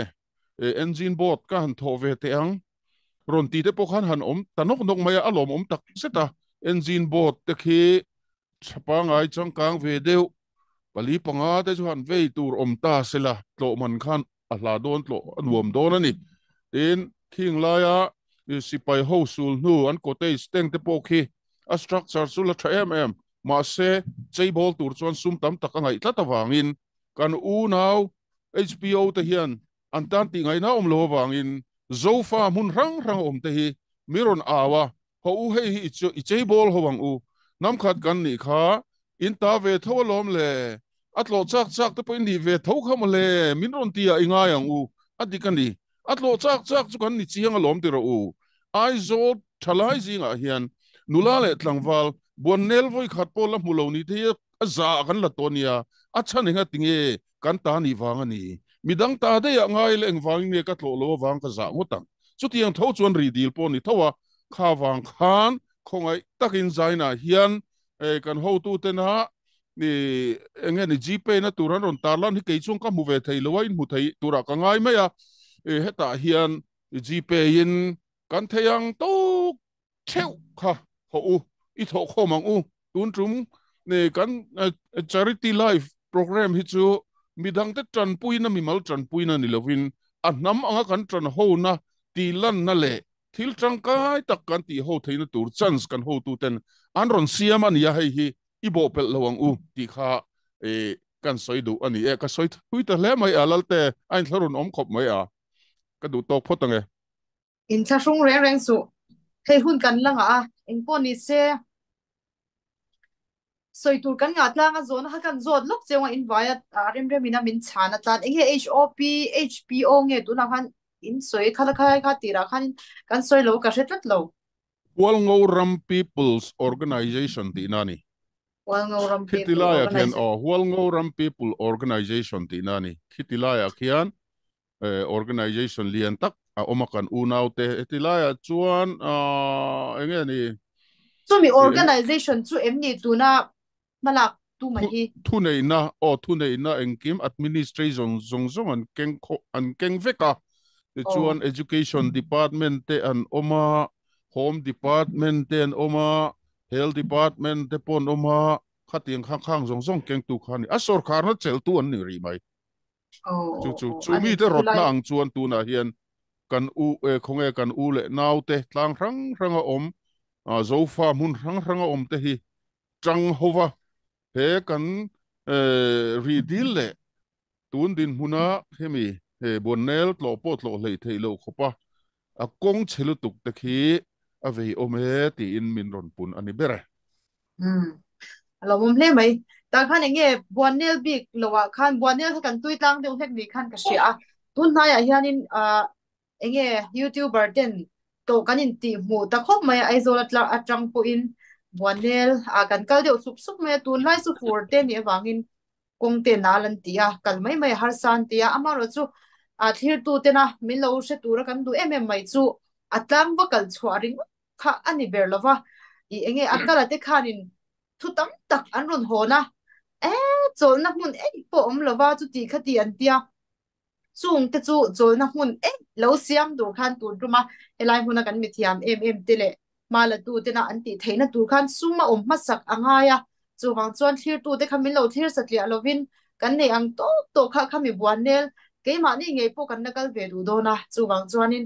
engine board ka han thawh ve teh ang rawn ti te pawh khan han awm ta nawk nawk mai a, a lawmawm tak zet a. Engine board te khi Tha pangai changkang ve deuh pali panga te chu han vei tur awm ta se la, tlawh man khan a hla dawn tlawh a nuam dawn a ni. Tin, khing laia sipai ho sul hnu an cottage teng te pawh khi a structure chu la tha em em, mahse cheibawl tur chuan sum tam tak a ngaih tlat avangin kan unau HPO te hian an tan tih ngaihna awm lo avangin Zofa hmun hrang hrang awm te hi mi rawn au a, Haw u hei hi i cheibawl ho ang u, hnam khat kan nih kha, in ta ve tho alawm le, a tlawh chak chak te pawh in nih ve tho kha maw le, min rawn ti ah i ngai ang u, a dik a ni, a tlawh chak chak chu kan ni chiang alawm ti rawh u. Aizawl thalai zingah hian nula leh tlangval buannel vawi khat pawh la hmu lo ni te hi a za ah kan la tawh nia, a chhan enga tinge kan ta nih vang a ni, midang ta daih ah ngai leh engvangin nge ka tlawh lo avang ka zah ngawt ang. Chutiang tho chuan ri dil pawh ni tho a, kha vang khan khawngaih takin Zaina hian kan hotutena eng nge ni Gpay na tur an rawn tar lan hi kei chuan ka hmu ve thei lo a, in hmu thei turah ka ngai mai a, hetah hian Gpay in kan thei ang tawk theuh kha haw u, i thawh khawm ang u, tun tum kan charity life program hi chu midangte tanpuina mimal tanpuina ni lovin a hnam anga kan tan hona tihlanna leh thil tangkai tak kan tih ho theihna tur chance kan hotuten an rawn siam a nia hei hi i bawhpelh lo ang u tih kha. Kan sawi duh a ni e. Ka sawi thui ta hle mai a, Lalte a inthlahrun awm khawp mai a, ka duh tawk phawt ang e. Inthlahrung reng reng suh. Hei hun kan la ngah a, engpawh ni se sawi tur kan ngah tlang a, zawhna kha kan zawt lawk cheu a, invai a rem rem in a min chhan a tlan. Enge HOP, HPO nge tunah khan in sawi kha la khalai kha tirah khan kan sawi lo ka hre tlat lo. Hualngo Ram People's Organization tihna a ni. Hualngo Ram Khiti People laiah khian Organization. aw, Hualngo Ram People Organization tihna a ni. Khiti laiah khian organization lian tak a awm a kan unaute. Heti laiah chuan eng nge ni? Chumi organization chu em ni tuna hmalak tu mai hi? Thuneihna, aw thuneihna engkim administration zawng zawng an keng khawh an keng vek a. Tichuan Education Department te an awm a, Home Department te an awm a, Health Department te pawh an awm a, khatiang kha khang zawng zawng kengtu kha a ni. A sawrkharna cheltu an ni rih mai. Chu chu chu mite rawtna ang chuan tunah hian kan u e khawnge kan u leh naute tlang hrang hranga awm Zofa hmun hrang hranga awm te hi tang hova he kan rih dil leh tun dinhmuna hemi he Buannel tlawh pawh tlawh hleih theih loh khawpa a kawng chhe lutuk te khi a vei awm e tiin min rawn pun a ni ber e. Umm a lo awm hle mai. Tah khan eng nge Buannel bik lo ah khan Buannel kha kan tui tlang deuh hlek ni khan ka hria a. Tun hnaiah hianin ah eng nge youtuber ten tawh kan in tih hmuh ta khawp mai a Aizawl atang pawhin Buannel ah kan kal deuh sup sup mai a. Tunlai chu fur te nih avangin kawng te nal an ti a, kal mai mai a harsa an ti a. Amaherawhchu chu ah thlirtu tena min lo hre tura kan duh em em mai chu a tlang va kal chhuah ringawt kha a ni ber lo va, i enge a kala te khanin thu tam tak an rawn hawn a, e chawlhna hmun eih pawh awm lo va chuti khati an tia, chung te chu chawlhna hmun eih lo siam tur khan tun tum a, helai hmuna kan mithiam em em te leh hma la tu tena an tih theihna tur khan sum a awm hmasak a ngai a, chuvang chuan thlirtu te kha min lo thlir satliah lovin kan nei ang tawk tawk kha khami buannel keimahni ngei pawh kan la kal ve duh dawn a, chuvang chuanin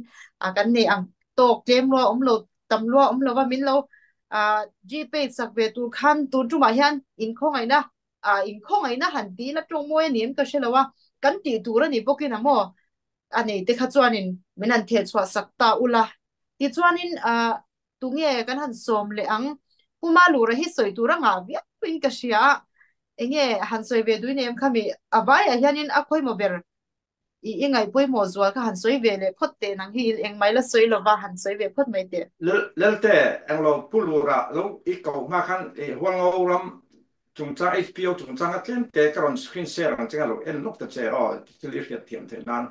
kan nei ang tawk tlem lua awm lo tam lua awm lova min lo Gpay sak ve tur khan tun tumah hian inkhawngaihna inkhawngaihna han tih ila tawng mawi a ni em ka hre lo a, kan tih tur a ni bawkin a maw a nei te kha chuanin min han theh chhuah sak ta ula tichuanin tunge kan han sawm leh ang Pu Malura hi sawi tur a ngah viau in ka hria a, enge han sawi ve duin em khami a vaiah hianin a khawimaw ber I i ngaih pawimawh zual kha han sawi ve leh phawt teh nang hi eng mai la sawi lova han sawi ve phawt mai teh. Lelte englo Pu Lura lo i ko hma khan i Hualngo ram chungchang HPO chungchang a tlem te ka rawn screen share ang chenga lo en lawk ta che aw thil i hriat thiam theih nan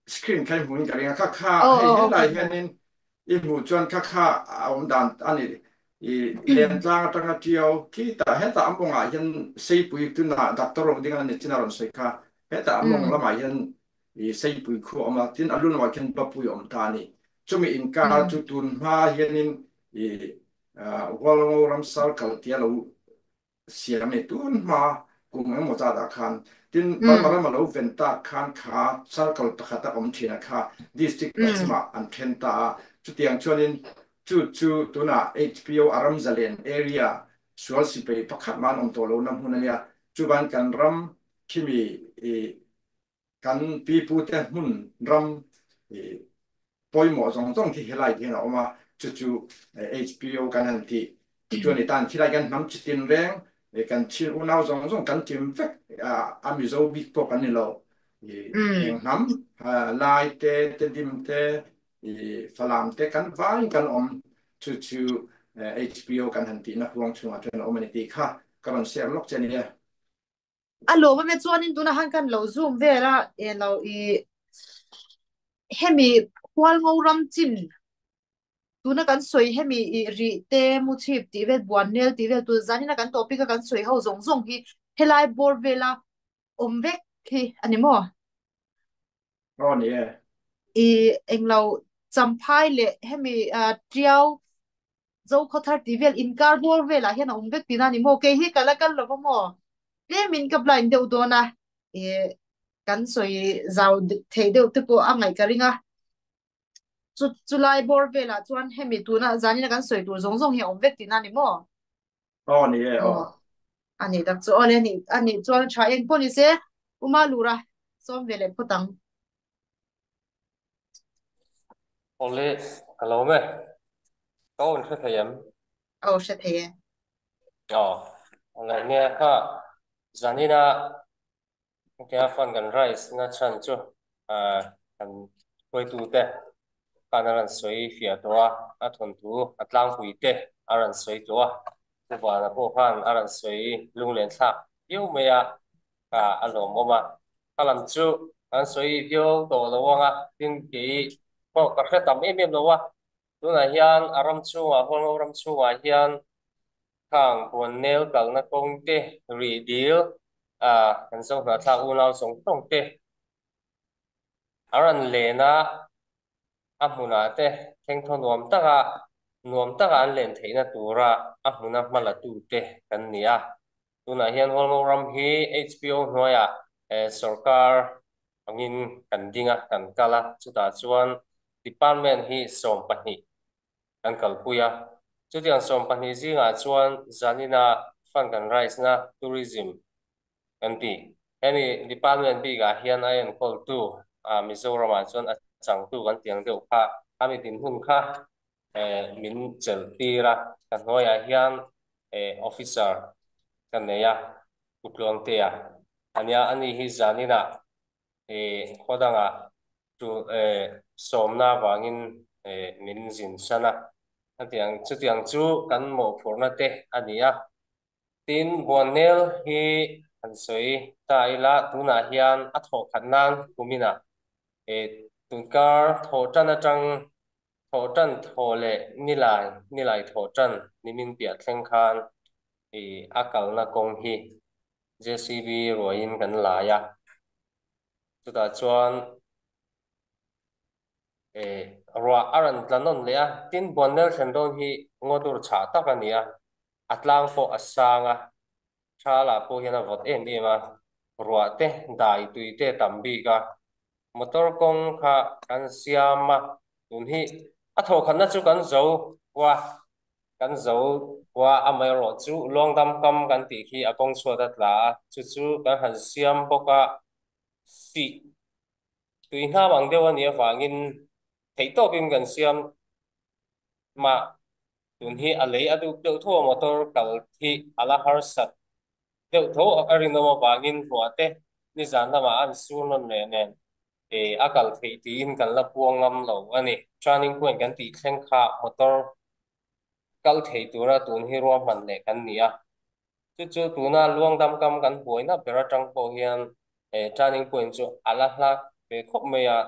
screen kha i hmuin ka ring a kha kha hei helai hianin i hmuh chuan kha kha a awm dan a ni i Lentlang atanga Ṭiau khi tah hetah a mawngah hian Seipui tunah doctor awm ding a ni chin a rawn sawi kha hetah a mawng lamah hian i Seipui khu a awm a tin a lu lamah khian Bapui a awm ta a ni chumi inkar chu tun hma hianin i Hualngo ram circle tia lo siam ni tun hma kum engmaw zat ah khan tin Burma ram a lo ven tak khan kha circle pakhat a awm thin a kha district pathum ah an then ta a chutiang chuanin chu chu tunah HPO a ram zalen area sual sipei pakhat mah an awm tawh lo na hmun ania chuvan kan ram khimi i kan pipute hmun ram pawimawh zawng zawng khi helai hian a awm a, chu chu HPO kan han tih chuan i tan khilai kan hnam chitin reng kan chin unau zawng zawng kan kim vek a Mizo bik pawh kan ni lo heng hnam Lai te Tedim te Falam te kan vaiin kan awm chu chu HPO kan han tihna huang chhungah chuan a awm a ni tih kha ka rawn share lawk che a nia. A lawm a me chuanin tuna han kan lo zoom vel a e lo i hemi Hualngo ram chin tuna kan sawi hemi i rih te mu chhip tih vel buannel tih vel tun zanina kan topic a kan sawi ho zawng zawng hi helai bawr vela awm vek hi a ni maw? Aw ni e. I englo champhai leh hemi tiau Zokhawthar tih vel inkar bawr velah hian a awm vek tihna a ni maw? Kei hi ka la kal lo va maw? Tlemin ka blind deuh dawn a, ih kan sawi zau theih deuh te pawh a ngaih ka ring a. Chu chulai bawr velah chuan hemi tuna zanina kan sawi tur zawng zawng hi a awm vek tihna a ni maw? Aw ni e aw aw. Ani tak chu awle ani ani chuan tha eng pawh ni se uma lura sawm ve leh phawt ang. Awle ka lo awm e. Ka awn hre thei em? Aw hre thei e. Aw a ngaih nge kha zanina Hetia fund kan raise na chhan chu kan hruaitute khan a rawn sawi fiah tawh a, a thawnthu a tlangpui te a rawn sawi tawh a, Pu Vana pawh khan a rawn sawi lunglen thlak viau mai a, a lawmawm a. Ka lam chu an sawi viau tawh lo ang a, tin kei pawh ka hre tam em em lo a, tunah hian a ram chhungah Hualngo ram chhungah hian Khang Buannel kalna kawng te, rih dil a kan zo hnahthlak unau zawng zawng te a rawn len a, a hmunah te thengthaw nuam taka nuam taka an len theihna tura a hmuna hma la tu te kan ni a. Tunah hian Hualngo ram hi HPO hnuaiah sorkar angin kan ding a, kan kal a, chutah chuan department hi 12 kan kalpui a. Chutiang 12 zingah chuan zanina fund kan raise na tourism kan ti. Hemi department bikah hian a enkawltu Mizoramah chuan a changtu kan ti ang deuh kha khami dinhmun kha min chelh tir a. Ka hnuaiah hian officer ka nei a, Pu Tluangtea ania, ani hi zaninah khaw dangah tu sawmna avangin min zin san a, hetiang chutiang chu kan mawhphurhna te a ni a. Tin, Buannel hi han sawi ta ila tunah hian a thawh khat nan kuminah tunkar thawh tan atang thawh tan thawh leh nilai nilai thawh tan nimin piah thleng khan a kalna kawng hi JCB ruaiin kan lai a, chutah chuan eh ruah a rawn tla nawn leh a, tin Buannel thlen dawn hi ngaw tur chhah tak a ni a, a tlang pawh a sang a, tha lah pawh hian a vawt em em a, ruah te dai tui te tam bik a, motor kawng kha kan siam a, tun hi a thawhkhatna chu kan zo a. Kan zo khua amaherawh chu Luangdam kam kan tih khi a kawng chhuat a tla a, chu chu kan han siam bawk a, sih tui hnam ang deuh a nih avangin theihtawpin kan siam mah tun hi a lei a dup deuh tho a motor kal hi a la harsat deuh tho a rinawm avangin ruah te nizan lamah an sur nawn leh nen a kal theih tiin kan la puang ngam lo a ni. Turning point kan tih thleng kha motor kal thei tura tun hi ruahman leh kan ni a. Chu chu tuna Luangdam kam kan buaina ber atang pawh hian turning point chu a la hla ve khawp mai a.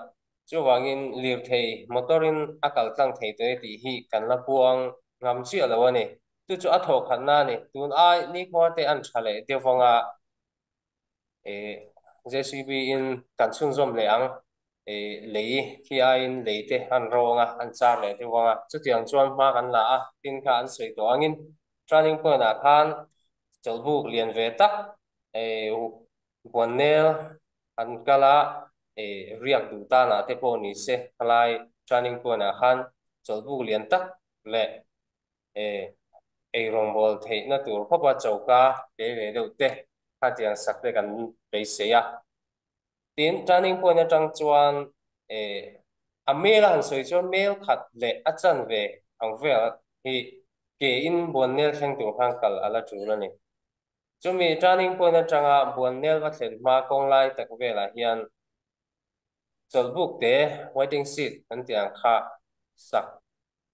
Chuvangin lirthei motor-in a kal tlang thei tawh e tih hi kan la puang ngam chiah lo a ni. Chu chu a thawhkhatna a ni. Tun ai nikhua te an tha leh deuh vang a. JCB in kan chhunzawm leh ang lei khi aiin lei te an rawng a, an char leh deuh ang a, chutiang chuan hma kan la a, tin kha an sawi tawh angin turning point ah khan chawlhbuk lian ve tak Buannel an kal a, riak duh tanah te pawh ni se khalai turning point ah khan chawlhbuk lian tak leh eirawngbawl theihna tur khawpa choka pe ve deuh te kha tiang sak te kan beisei a. Tin, turning point atang chuan a mail a han sawi chuan mail khat leh a chanve ang vel hi ke in Buannel thleng tur khan kal a la tul a ni. Chumi turning point atanga Buannel va thlen hma kawng lai tak velah hian chawlhbuk te waiting seat an tih ang kha sak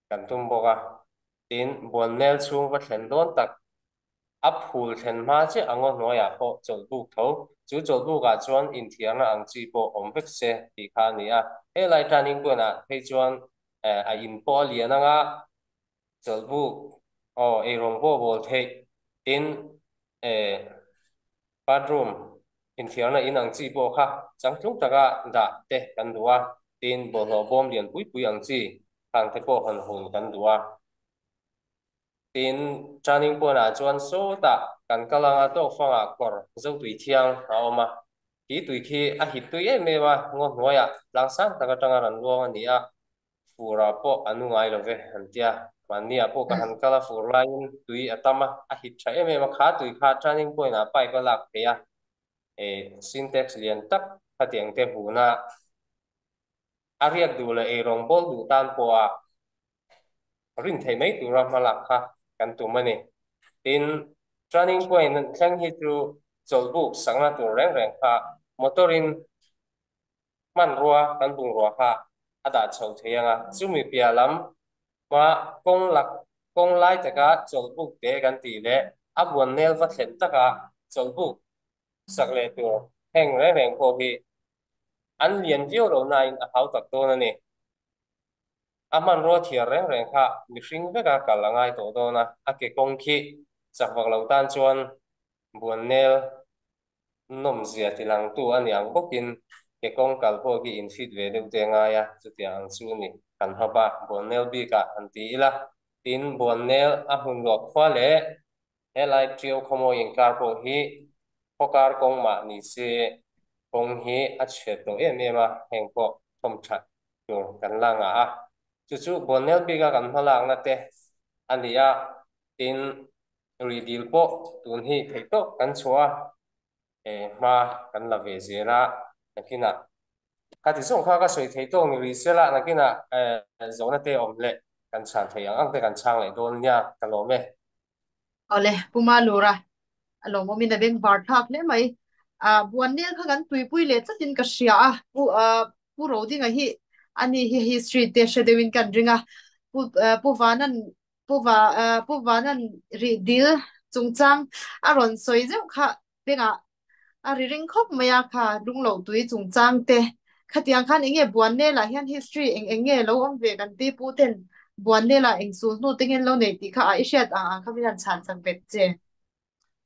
kan tum bawk a, tin Buannel chhung va thlen dawn tak a phul thlen hma chiah a ngaw hnuaiah pawh chawlhbuk tho, chu chawlhbukah chuan inthiarna ang chi pawh awm vek se tih kha a ni a. Helai turning point ah phei chuan a in pawh a lian anga chawlhbuk aw eirawng pawh bawl theih tin bathroom inthiarna in ang chi pawh kha changtlung taka dah te kan duh a, tin bawlhhlawh bawm lian pui pui ang chi khang te pawh hawn hun kan duh a. Tin, turning point ah chuan sawtah kan kal anga tawk fangah kawr zo tui thiang a awm a, khi tui khi a hit tui em em a, ngaw hnuaiah tlang sang tak atanga rawn luang a ni a. Furah pawh a nu ngai lo ve an tia. Mahniah pawh ka han kal a, fur laiin tui a tam a, a hit tha em em a, kha tui kha turning point ah pipe a lak theih a, eh sintex lian tak khatiang te huna a riak duh leh eirawng bawl duh tan pawha rin theih mai tura hma lak kha kan tum a ni. Tin, turning point thleng hi chu chawlhbuk sakna tur reng reng kha motor in hmanrua kan bungrua kha a dah chho thei ang a, chumi piah lam hma kawng lak kawng lai taka chawlhbuk te kan tih leh a buan nel va thlen taka chawlhbuk sak leh tur heng reng reng pawh hi an lian viau lo nain a hau tak dawn a ni. A hmanrua thiar reng reng kha mihring veka kal a ngai tawh dawn a, a ke kawng khi chak vak lo tan chuan buan nel nawmzia tilangtu a ni ang bawkin ke kawng kal pawh khi in fit ve deuh te ngai a, chutiang ang chu ni kan hmap a, Buannel bikah han ti ila, tin Buannel a hmun luah khua leh helai Ṭiau khawmawi inkar pawh hi khawkar kawng mah ni se kawng hi a chhiat tawh em em a, heng pawh thawm that tur kan la ngah a, chu chu Buannel bika kan hmalakna te a ni a, tin Ri dil pawh tun hi theih tawk kan chhuah a, e hma kan la ve zel a, nakinah ka ti zawng kha ka sawi theih tawk ni rih sela nakinah e zawhna te awm leh kan chhan theih ang ang te kan chhang leh dawn nia ka lawm e. Awle, Pu Malura, a lawmawmin a beng var thlak hle mai. Ah, Buannel kha kan tuipui leh tlatin ka hria a, Pu ah Pu Rodinga hi ani hi history te hre deuhin kan ring a, Pu Pu Vanan Pu Va Pu Vanan rih dil chungchang a rawn sawi zeuh kha bengah a ri ring khawp mai a kha lungloh tui chungchang te khatiang khan eng nge Buannel ah hian history eng eng nge lo awm ve kan pi pu ten Buannel ah eng sul hnu te ngen lo nei tih kha a i hriat ang ang kha min han chhan chak bet che.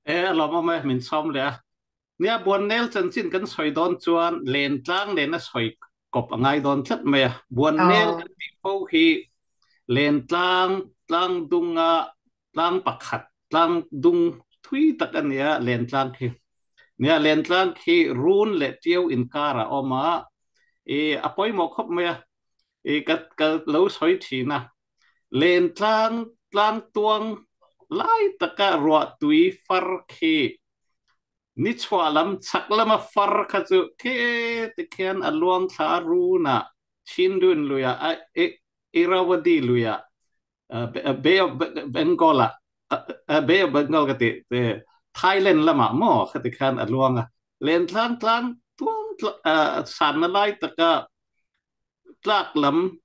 E a lawmawm e min sawm leh a. Nia Buannel chanchin kan sawi dawn chuan Lentlang nena sawi kawp a ngai dawn tlat mai a. Buannel kan tih fo hi Lentlang tlang dunga tlang pakhat tlang dung thui tak a nia Lentlang khi. Nia Lentlang khi run leh tiu inkar a awm a, i a pawimawh khawp mai a. I ka ka lo sawi thin a. Lentlang tlang tuang lai taka ruah tui far khi Ni chhuah lam chhak lama far kha chu khe ti khian a luang thla a run a, Chindwin lui ah, Irrawaddy lui ah, Bay of Bengal ah, Bay of Bengal ka ti, Thailand lamah maw kha ti khan a luang a. Lentlang tlang tuang sanna lai taka tlak lam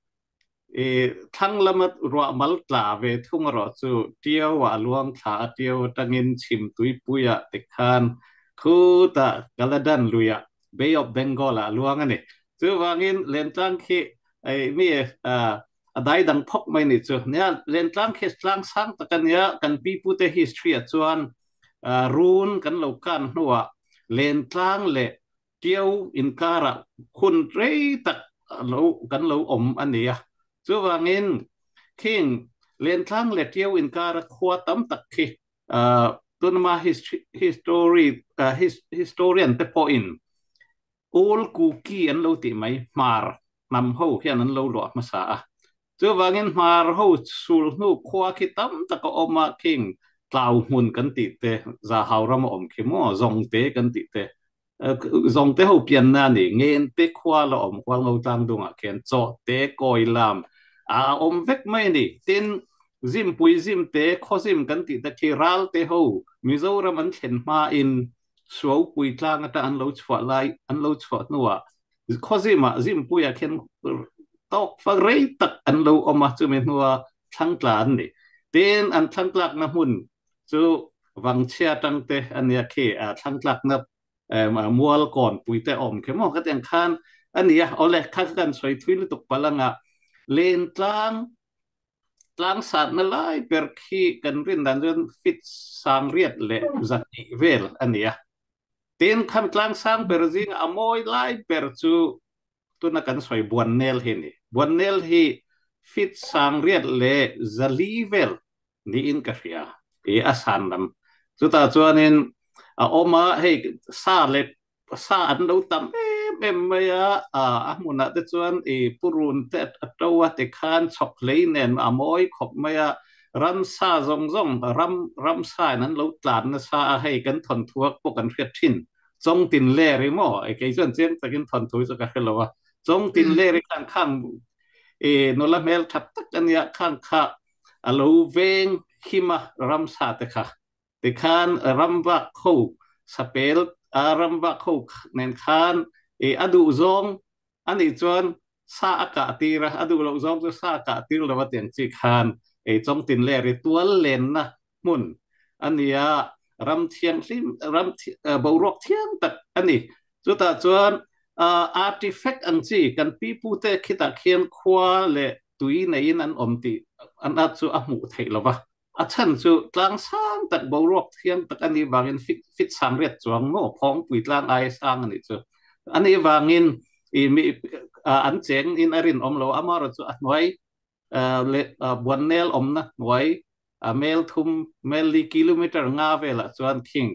I thlang lama ruah mal tla ve thung erawh chu Ṭiau ah a luang thla a, Ṭiau atangin chhim tuipui ah tikhan khutah Kaladan lui ah Bay of Bengal ah a luang a ni. Chuvangin Lentlang khi mi a dai dang phawk mai ni chu. Nia, Lentlang khi tlang sang tak a nia, kan pipute history ah chuan run kan lo kan hnuah Lentlang leh Ṭiau inkarah hun rei tak lo kan lo awm a ni a. Chuvangin khing Lentlang leh Ṭiau inkara khua tam tak khi tunama history historian te pawhin Ul Kuki an lo tih mai Hmar hnam ho hian an lo luah hmasa a. Chuvangin Hmar ho sul hnu khua khi tam tak a awm a, khing Tlau hmun kan tih te, Zahau ram a awm khi maw, Zawngte kan tih te, Zawngte ho pianna a ni, Ngente khua la awm Hualngo tlangdungah khian Chawhte, Kawilam a awm vek mai a ni. Tin, Zimpui Zimte, Khawzim kan tih te khi Ralte ho Mizoram an thlen hmain Suaupui tlang atang an lo chhuah lai, an lo chhuah hnuah Khawzimah Zimpuiah khian tawk fak rei tak an lo awm a, chumi hnua thlangtla an ni. Tin, an thlangtlakna hmun chu Vangchhia atangte a nia khi, thlangtlakna mual kawnpui te awm khi maw khatiang khan a ni a. Awle, kha kha kan sawi thui lutuk palh anga Lentlang tlang satna lai ber khi kan rin dan chuan feet sangriat leh zahnih vel a ni a. Tin, khan tlang sang ber zinga a mawi lai ber chu tuna kan sawi Buannel hi a ni. Buannel hi feet sangriat leh zali vel niin ka hria i a san lam. Chutah chuanin a awm a, hei sa leh sa an lo tam em em mai a, a hmunah te chuan i purun te a to a tikhan chhawk hlei nen a mawi khawp mai a, ramsa zawng zawng ram ramsa in an lo tlan nasa a, hei kan thawnthuak pawh kan hriat thin. Chawngtin ler i maw? Kei chuan chiang takin thawnthu chu ka hre lo a, Chawngtin ler i khan khang i nula hmel that tak a nia, khang kha a lo veng him a ramsa te kha. Tikhan ramvak ho sapel a ramvak ho nen khan i a duh zawng a nih chuan sa a kah tir a, a duh loh zawng chu sa a kah tir lo a tiang chi khan i Chawngtin ler i tual lenna hmun a ni a, ram thianghlim ram boruak thiang tak a ni. Chutah chuan artifact ang chi kan pipute khitah khian khua leh tui neiin an awm tih an at chu a hmuh theih lo va. A chhan chu tlang sang tak boruak thiang tak a nih vangin fit fit sang riat chuang maw phawngpui tlang aia sang a nih chu a nih vangin i mi an cheng in a rinawm lo amaherawh chu a hnuai leh buannel awmna hnuai mel thum mel li kilometer nga velah chuan khing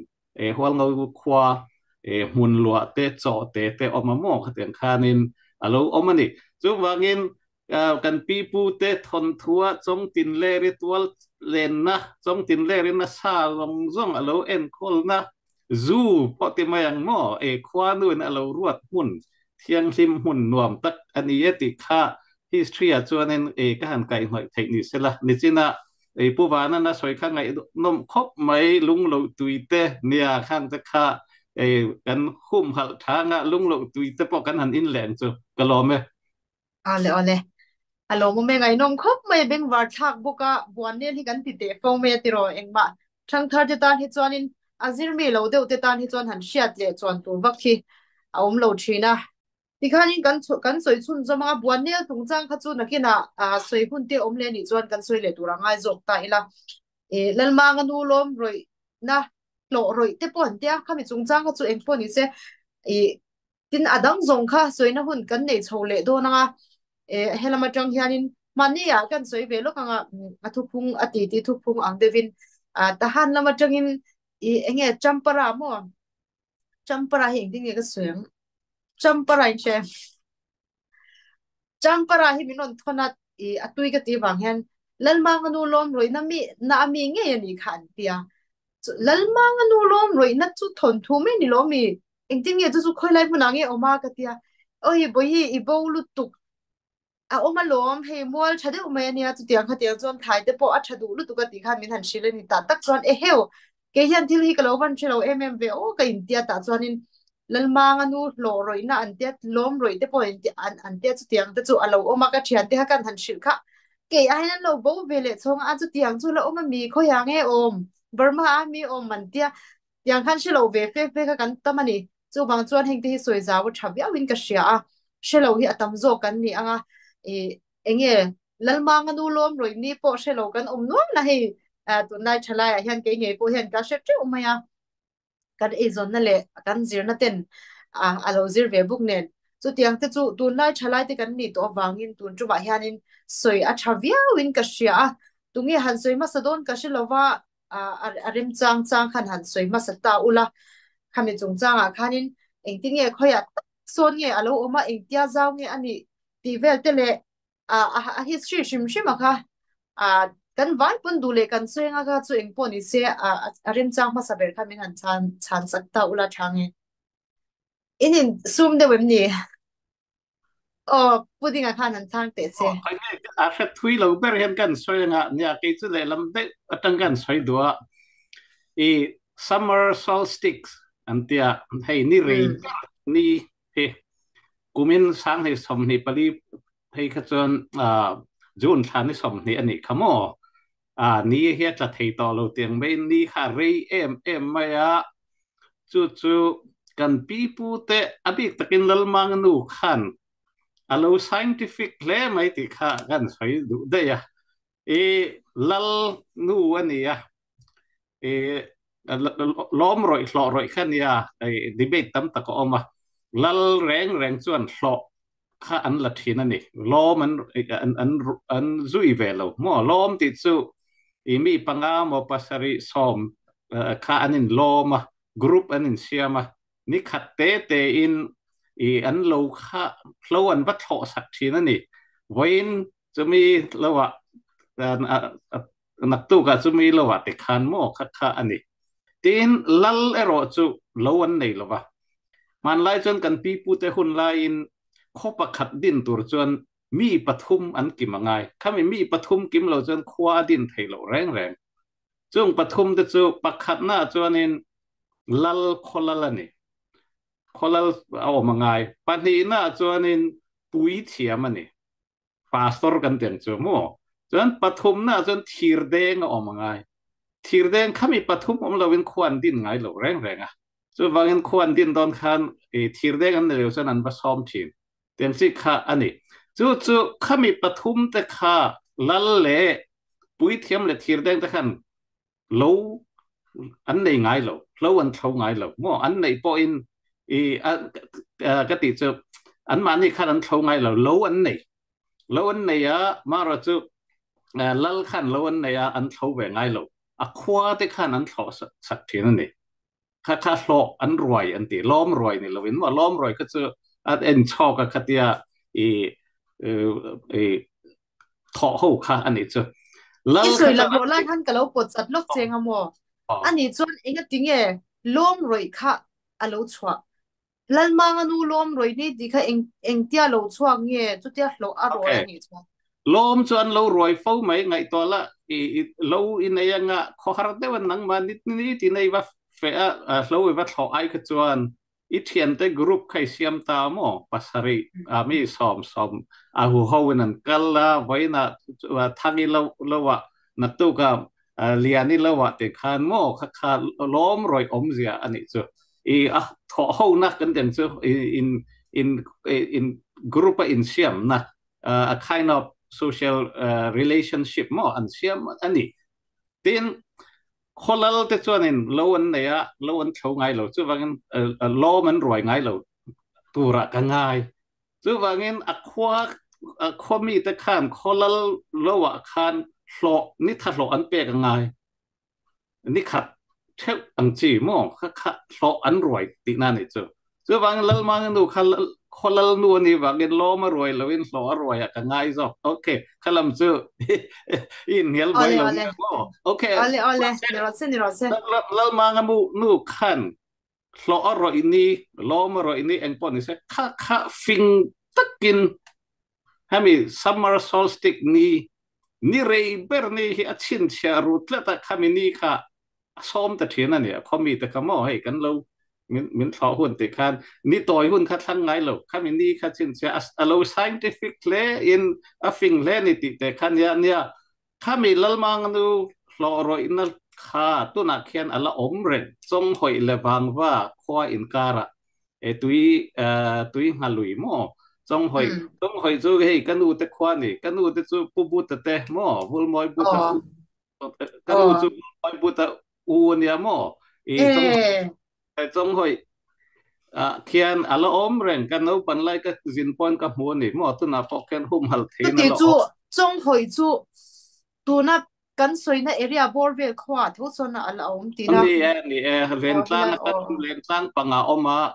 hualngo khua hmun luah te chaw te te awm a maw khatiang khanin a lo awm a ni. Chuvangin Kan pipute thawnthua Chawngtin Leri tual lenna, Chawngtin Lerin a sa zawng zawng a lo enkawlna, zu pawh ti mai ang maw, e khuanuin a lo ruat hmun thianghlim hmun nuam tak a ni e tih kha history-ah chuanin e ka han kaihhnawih theih ni sela. Nichinah e Pu Vanana sawi kha ngaihnawm khawp mai, lungloh tuite nia khangte kha e kan humhalh thanga lungloh tuite pawh kan han inleng chu ka lawm e. Ale ale. A lawmawm e ngaihnawm khawp mai a bengvar thlak bawk a, buan nen hi kan ti teh fo mai a tiraw engmah thangthar te tan hi chuanin a zirmi lo deuh te tan hi chuan han hriat leh chuan tur vak hi a awm lo thin a. Tikhanin kan kan sawi chhun zawm anga buan nel chungchang kha chu nakinah sawi hun te awm leh anih chuan kan sawi leh tur a ngai zawk ta ila. Lalmanga nu lawm rawih na hlawh rawih te pawh an tia khami chungchang kha chu engpawh ni se Tin, a dang zawng kha sawina hun kan nei chho leh dawn anga, e, helam atang hianin mahni ah kan sawi ve lawk anga, a thuphung a ti ti thuphung ang deuhin, a, tahan lam atangin i enge Champara maw? Champara hi engtin nge ka sawi ang? Champara in hre. Champara hi min rawn thawn a, i a tui ka tih vang hian Lalmanga nu lawm rawihna mi na a mi ngei a nih kha an ti a. Lalmanga nu lawm rawihna chu thawnthu mai ni lo mi? Engtin nge chu chu khawi lai hmunah nge awm a ka ti a. Awi bawihi i bo lutuk a awm alawm hei mual tha deuh mai a nia chutiang khatiang chuan thlai te pawh a tha duh lutuk a tih khan min han hrilh a ni tah tak chuan eheu Kei hian thil hi ka lo van hre lo em em ve aw ka intia tah chuanin Lalmanga nu hlawh rawihna an tia lawm rawih te pawh an an tia chutiang te chu a lo awm a ka thian te kha kan han hrilh kha kei aiin an lo bo ve leh chhawng a chutiang chu la awm a mi khawiah nge awm Burma a mi awm an tia tiang khan hre lo ve fe fe kha kan tam a ni chuvang chuan heng te hi sawi zau a tha viau in ka hria a hre lo hi a tam zawk kan ni anga i enge Lalmanga nu lawm rawih ni pawh hre lo kan awm nuam na hei tunlai thalaiah hian kei ngei pawh hian ka hre teuh mai a kan eizawnna leh kan zirna ten a lo zir ve bawk nen chutiang te chu tunlai thalai te kan nih tawh avangin tun tumah hianin sawi a tha viauin ka hria a tunge han sawi hmasa dawn ka hre lova a remchang chang khan han sawi hmasa ta ula khami chungchangah khanin engtin nge khawiah tak sawn nge a lo awm a engtia zau nge a nih tih vel te leh a a history hrim hrim a kha a kan vai pawn duh leh kan sawi anga kha chu eng pawh ni se a a remchang hmasa ber kha min han chhan chhan sak ta ula tha nge in in sum deuh em ni aw pudding a khan han chhang teh che a hre thui lo ber hian kan sawi anga nia kei chu lehlam deuh atang kan sawi duh a i summer solstice an tia hei ni rei ber ni Hi kumin sanghnih 24 phei kha chuan June thla ni 20 a nih kha maw? Ni hi a tla thei tawh lo tiang mai ni kha rei em em mai a, chu chu kan pipu te a bik takin Lalmanga nu khan a lo scientific hle mai tih kha kan sawi duh daih a. I lal nu a ni a, i lawm rawih hlawh rawih kha nia debate tam tak a awm a, lal reng reng chuan hlawh kha an la thin a ni, lawm an an an zui ve lo maw, lawm tih chu i mi panga maw pasarih sawm kha an in lawm a, group an in siam a, ni khat te te in I an lo kha hlo an va thlawh sak thin a ni. Vawiin chumi lo ah naktuk ah chumi lo ah tikhan maw kha kha a ni. Tin, lal erawh chu lo an nei lo va. Hmanlai chuan kan pipute hun laiin khaw pakhat din tur chuan mi pathum an kim a ngai. Khami mi pathum kim lo chuan khua a din thei loh reng reng. Chung pathum te chu pakhatna chuanin lal khawlal a ni. Khawlal a awm a ngai. Pahnihna chuanin pui thiam a ni. Pastor kan ti ang chu maw? Chuan pathumna chuan thirdeng a awm a ngai. Thirdeng khami pathum awm loin khua an din ngai lo reng reng a. Chuvangin khua an din dawn khan thirdeng an nei lo chuan an va sawm thin. Tiang chi kha a ni. Chu chu khami pathum te kha lal leh puithiam leh thirdeng te khan lo an nei ngai lo, hlo an thlo ngai lo maw? An neih pawhin i ka tih chu anmahni khan an thlo ngai lo, lo an nei. Lo an nei a, marawh chu lal khan lo an nei a, an thlo ve ngai lo. A khua te khan an thlawh sak thin a ni. Kha kha hlawh an ruai an ti, lawm ruai ni lovin maw? Lawm ruai kha chu a en chhawk a khatia i i thawh ho kha a nih chu. I sawi laklawh lai khan ka lo pawt chat lawk che nga maw? A nih chuan engati nge lawm rawih kha a lo chhuah? Lalmanga nu lawm rawih ni tih kha eng engtia lo chhuak nge chutia hlawh a rawi a nih chuan? Lawm chu an lo ruai fo mai, ngaihtuah la i lo i nei anga khawhar deuh a nangmah ni ni ti nei va feh a hlo i va thlawh ai kha chuan I thiante group kha i siam ta maw? Pasarih a mi sawm a huho in an kal a, vawiin ah thang i lo lo ah, naktuk ah lian i lo ah ti khan maw kha kha lawm rawih awmzia a nih chu. I a thawh ho na kan den chu in in in group a insiam na a kind of social relationship maw an siam a ni. Tin, Khawlal te chuanin lo an nei a, lo an thlo ngai lo. Chuvangin lawm an ruai ngai lo turah ka ngai. Chuvangin a khua a khua mite khan khawlal lo ah khan hlawh nitha hlawh an pek a ngai. Nikhat theuh ang chi maw kha kha hlawh an ruai tihna a nih chu. Chuvangin Lalmanga nu kha khawlal nu a nih vangin lawm a ruai loin hlawh a ruai ah ka ngai zawk. Ok, kha lam chu i inhnial buai lo nge maw? Ok, Awle awle, ni rawh se ni rawh se. Lalmanga nu khan hlawh a rawih ni, lawm a rawih ni engpawh ni se, kha kha fing takin hemi summer solstice ni, ni rei ber ni hi a chhinchhiah ru tlat a, khami ni kha a sawm ta thin a ni, a khawmi te kha maw hei kan lo min min thlawh hun tih khan ni tawi hun kha thlang ngai lo, khami ni kha chhinchhiah a lo scientific hle in a fing hle ni tih te kha nia nia, khami Lalmanganu hlawh rawihna kha tunah khian a la awm reng, Chawnghawih leh Vangva khua inkarah e tui tui nghalui maw Chawnghawih Chawnghawih chu hei ka nu te khua ni, ka nu te chu Pu Buta te maw Vulmawi Buta ka nu chu Vulmawi Buta u a nia maw i Chawnghawih ah khian a la awm reng ka naupan lai ka zin pawn ka hmu a ni maw tunah pawh khian humhalh theiin a la awm. Chawnghawih chu tuna kan sawina area bawr vel khuaah tho chuan a la awm tih na. Ni e, ni e, Lentlang a Lentlang pangah a awm a,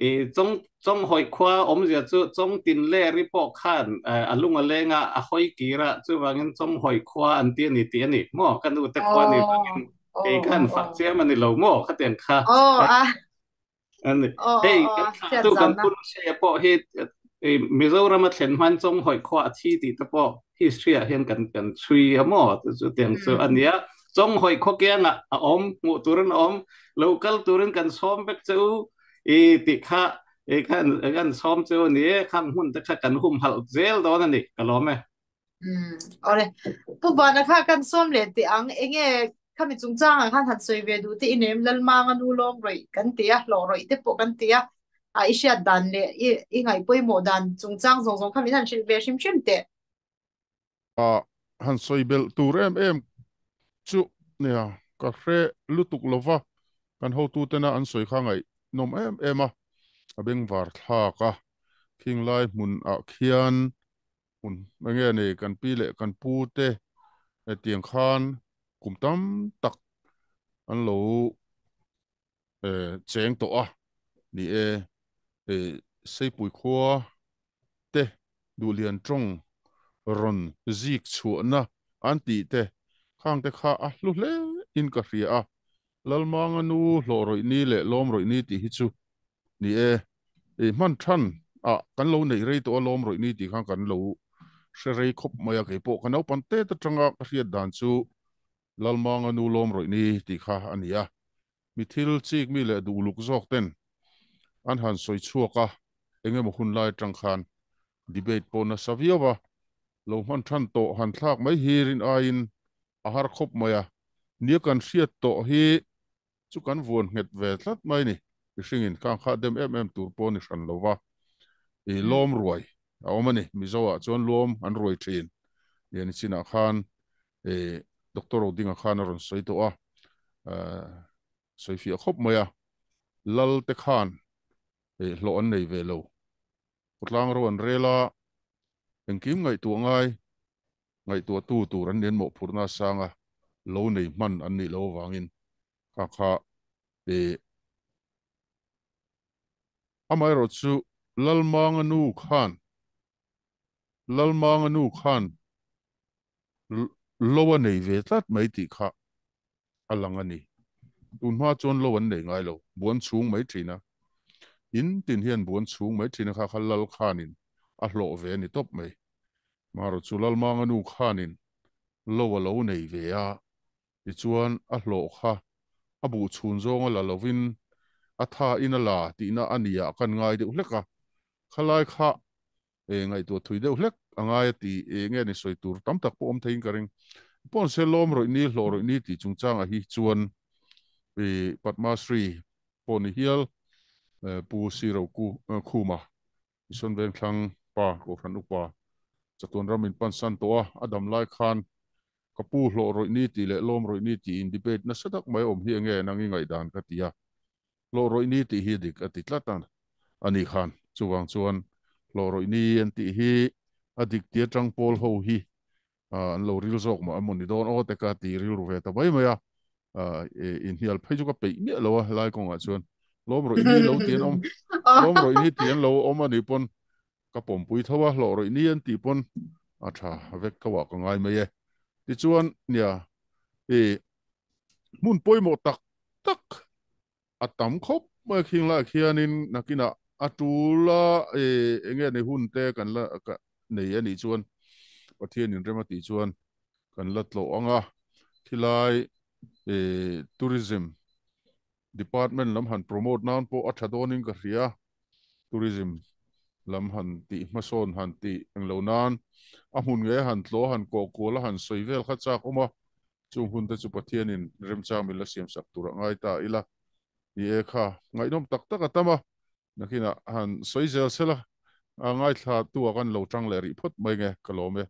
i Chawng Chawnghawih khua awmzia chu Chawng tin leri pawh khan a lung a leng a, a hawi kir a, chuvangin Chawnghawih khua an ti a ni tih a ni maw? Ka nu te khua ni vangin kei khan fak chiam a ni lo maw khatiang kha. Ani. Hei kan thlahtu kan Pu Lucia pawh hi Mizoram a thlen hman Chawnghawih khua a thi tih te pawh history ah hian kan kan chhui a maw chu tiang chu a nia. Chawnghawih khaw kiangah a awm, hmuh turin a awm, lo kal turin kan sawm vek che u i tih kha i khan kan sawm che u a ni e, khang hmun te kha kan humhalh zel dawn a ni, ka lawm e. Awle. Pu Vana kha kan sawm leh teh ang, enge khami chungchang ah khan han sawi ve duh te i nem Lalmanga nu lawm rawih kan ti a, hlawh rawih te pawh kan ti a, a i hriat dan leh i i ngaih pawimawh dan chungchang zawng zawng kha min han hrilh ve hrim hrim teh. A han sawi belh tur em em chu nia ka hre lutuk lova, kan hotutena an sawi kha ngaihnawm em em a, a bengvar thlak a, khing lai hmun ah khian Hmun enge nei kan pi leh kan pu te hetiang khan kum tam tak an lo cheng tawh a ni e. Seipui khua te Duhlian tawng rawn zik chhuahna an tih te khang te kha a hlu hle in ka hria a. Lalmanga nu hlawh rawih ni leh lawm rawih ni tih hi chu ni e. I hman than a kan lo neih rei tawh a lawm rawih ni tih khan kan lo hre rei khawp mai a keipawh ka naupang tet atanga ka hriat dan chu Lalmanga nu lawm rawih ni tih kha a ni a. Mi thil chik mi leh duh uluk zawk ten an han sawi chhuak a eng emaw hun lai atang khan debate pawh nasa viau a lo hman than tawh han thlak mai hi rin aiin a har khawp mai a, nia kan hriat tawh hi chu kan vuan nghet ve tlat mai ni. Mihringin khang kha dem em em tur pawh ni hran lo va, i lawm ruai a awm a ni. Mizo ah chuan luam an ruai thin nia ni chinah khan i Doctor Rodinga khan a rawn sawi tawh a, sawi fiah khawp mai a, Lal te khan hlawh an nei ve lo, khawtlang ro an rel a, engkim ngaihtuah ngai ngaihtuahtu tur an nen mawhphurhna sanga lo nei hman an nih loh avangin kha kha e amaherawh chu Lalmanga nu khan Lalmanga nu khan lo a nei ve tlat mai tih kha a lang a ni. Tunhma chuan lo an nei ngai lo, buan chhung mai thin a. In tin hian buan chhung mai thin a kha kha Lal khanin a hlawh ve a ni tawp mai. Marawh chu Lalmanga nu khanin lo a lo nei ve a, tichuan a hlawh kha a buh chhun zawng a la lovin a tha in a la tihna a nia kan ngai deuh hlek a, khalai kha e ngaihtuah thui deuh hlek a ngai a ti e nge ni sawi tur tam tak pawh awm theiin ka ring. Pawn se lawm rawih ni hlawh rawih ni tih chungchangah hi chuan e Padma Shri pawh ni hial Pu Siro Khuma Ison Vengthlang pa Kohhran upa chatuan ram in pansan tawh a, a dam lai khan ka pu hlawh rawih ni tih leh lawm rawih ni tih in debate nasa tak mai awm hi enge nang i ngaihdan ka ti a, hlawh rawih ni tih hi dik a ti tlat a a ni khan chuvang chuan hlawh rawih ni an tih hi a dik tia tang pawl ho hi an lo ril zawk mah emaw ni dawn aw te ka ti rilru ve ta mai mai a inhnial phei chu ka peih miah lo a helai kawngah chuan lawm rawih ni lo ti an awm lawm rawih ni ti an lo awm a nih pawn ka pawmpui tho a hlawh rawih ni an tih pawn a tha vek tho ah ka ngai mai e tichuan nia i hmun pawimawh tak tak a tam khawp mai khing lai khianin nakinah a tul a e enge ni hun te kan la nei a nih chuan Pathian in rem a tih chuan kan la tlawh ang a khilai e tourism department lam han promote nan pawh a tha dawnin ka hria tourism lam han tih hmasawn han tih englo nan a hmun nge han tlawh han kawh kual a han sawi vel kha chak awm a Chung hun te chu Pathianin remchang min la siamsak tur a ngai ta ila. Ni e kha, ngaihnawm tak tak a tam a, nakinah han sawi zel sela, a ngaithla tu ah kan lo tang leh rih phawt mai nge, ka lawm e.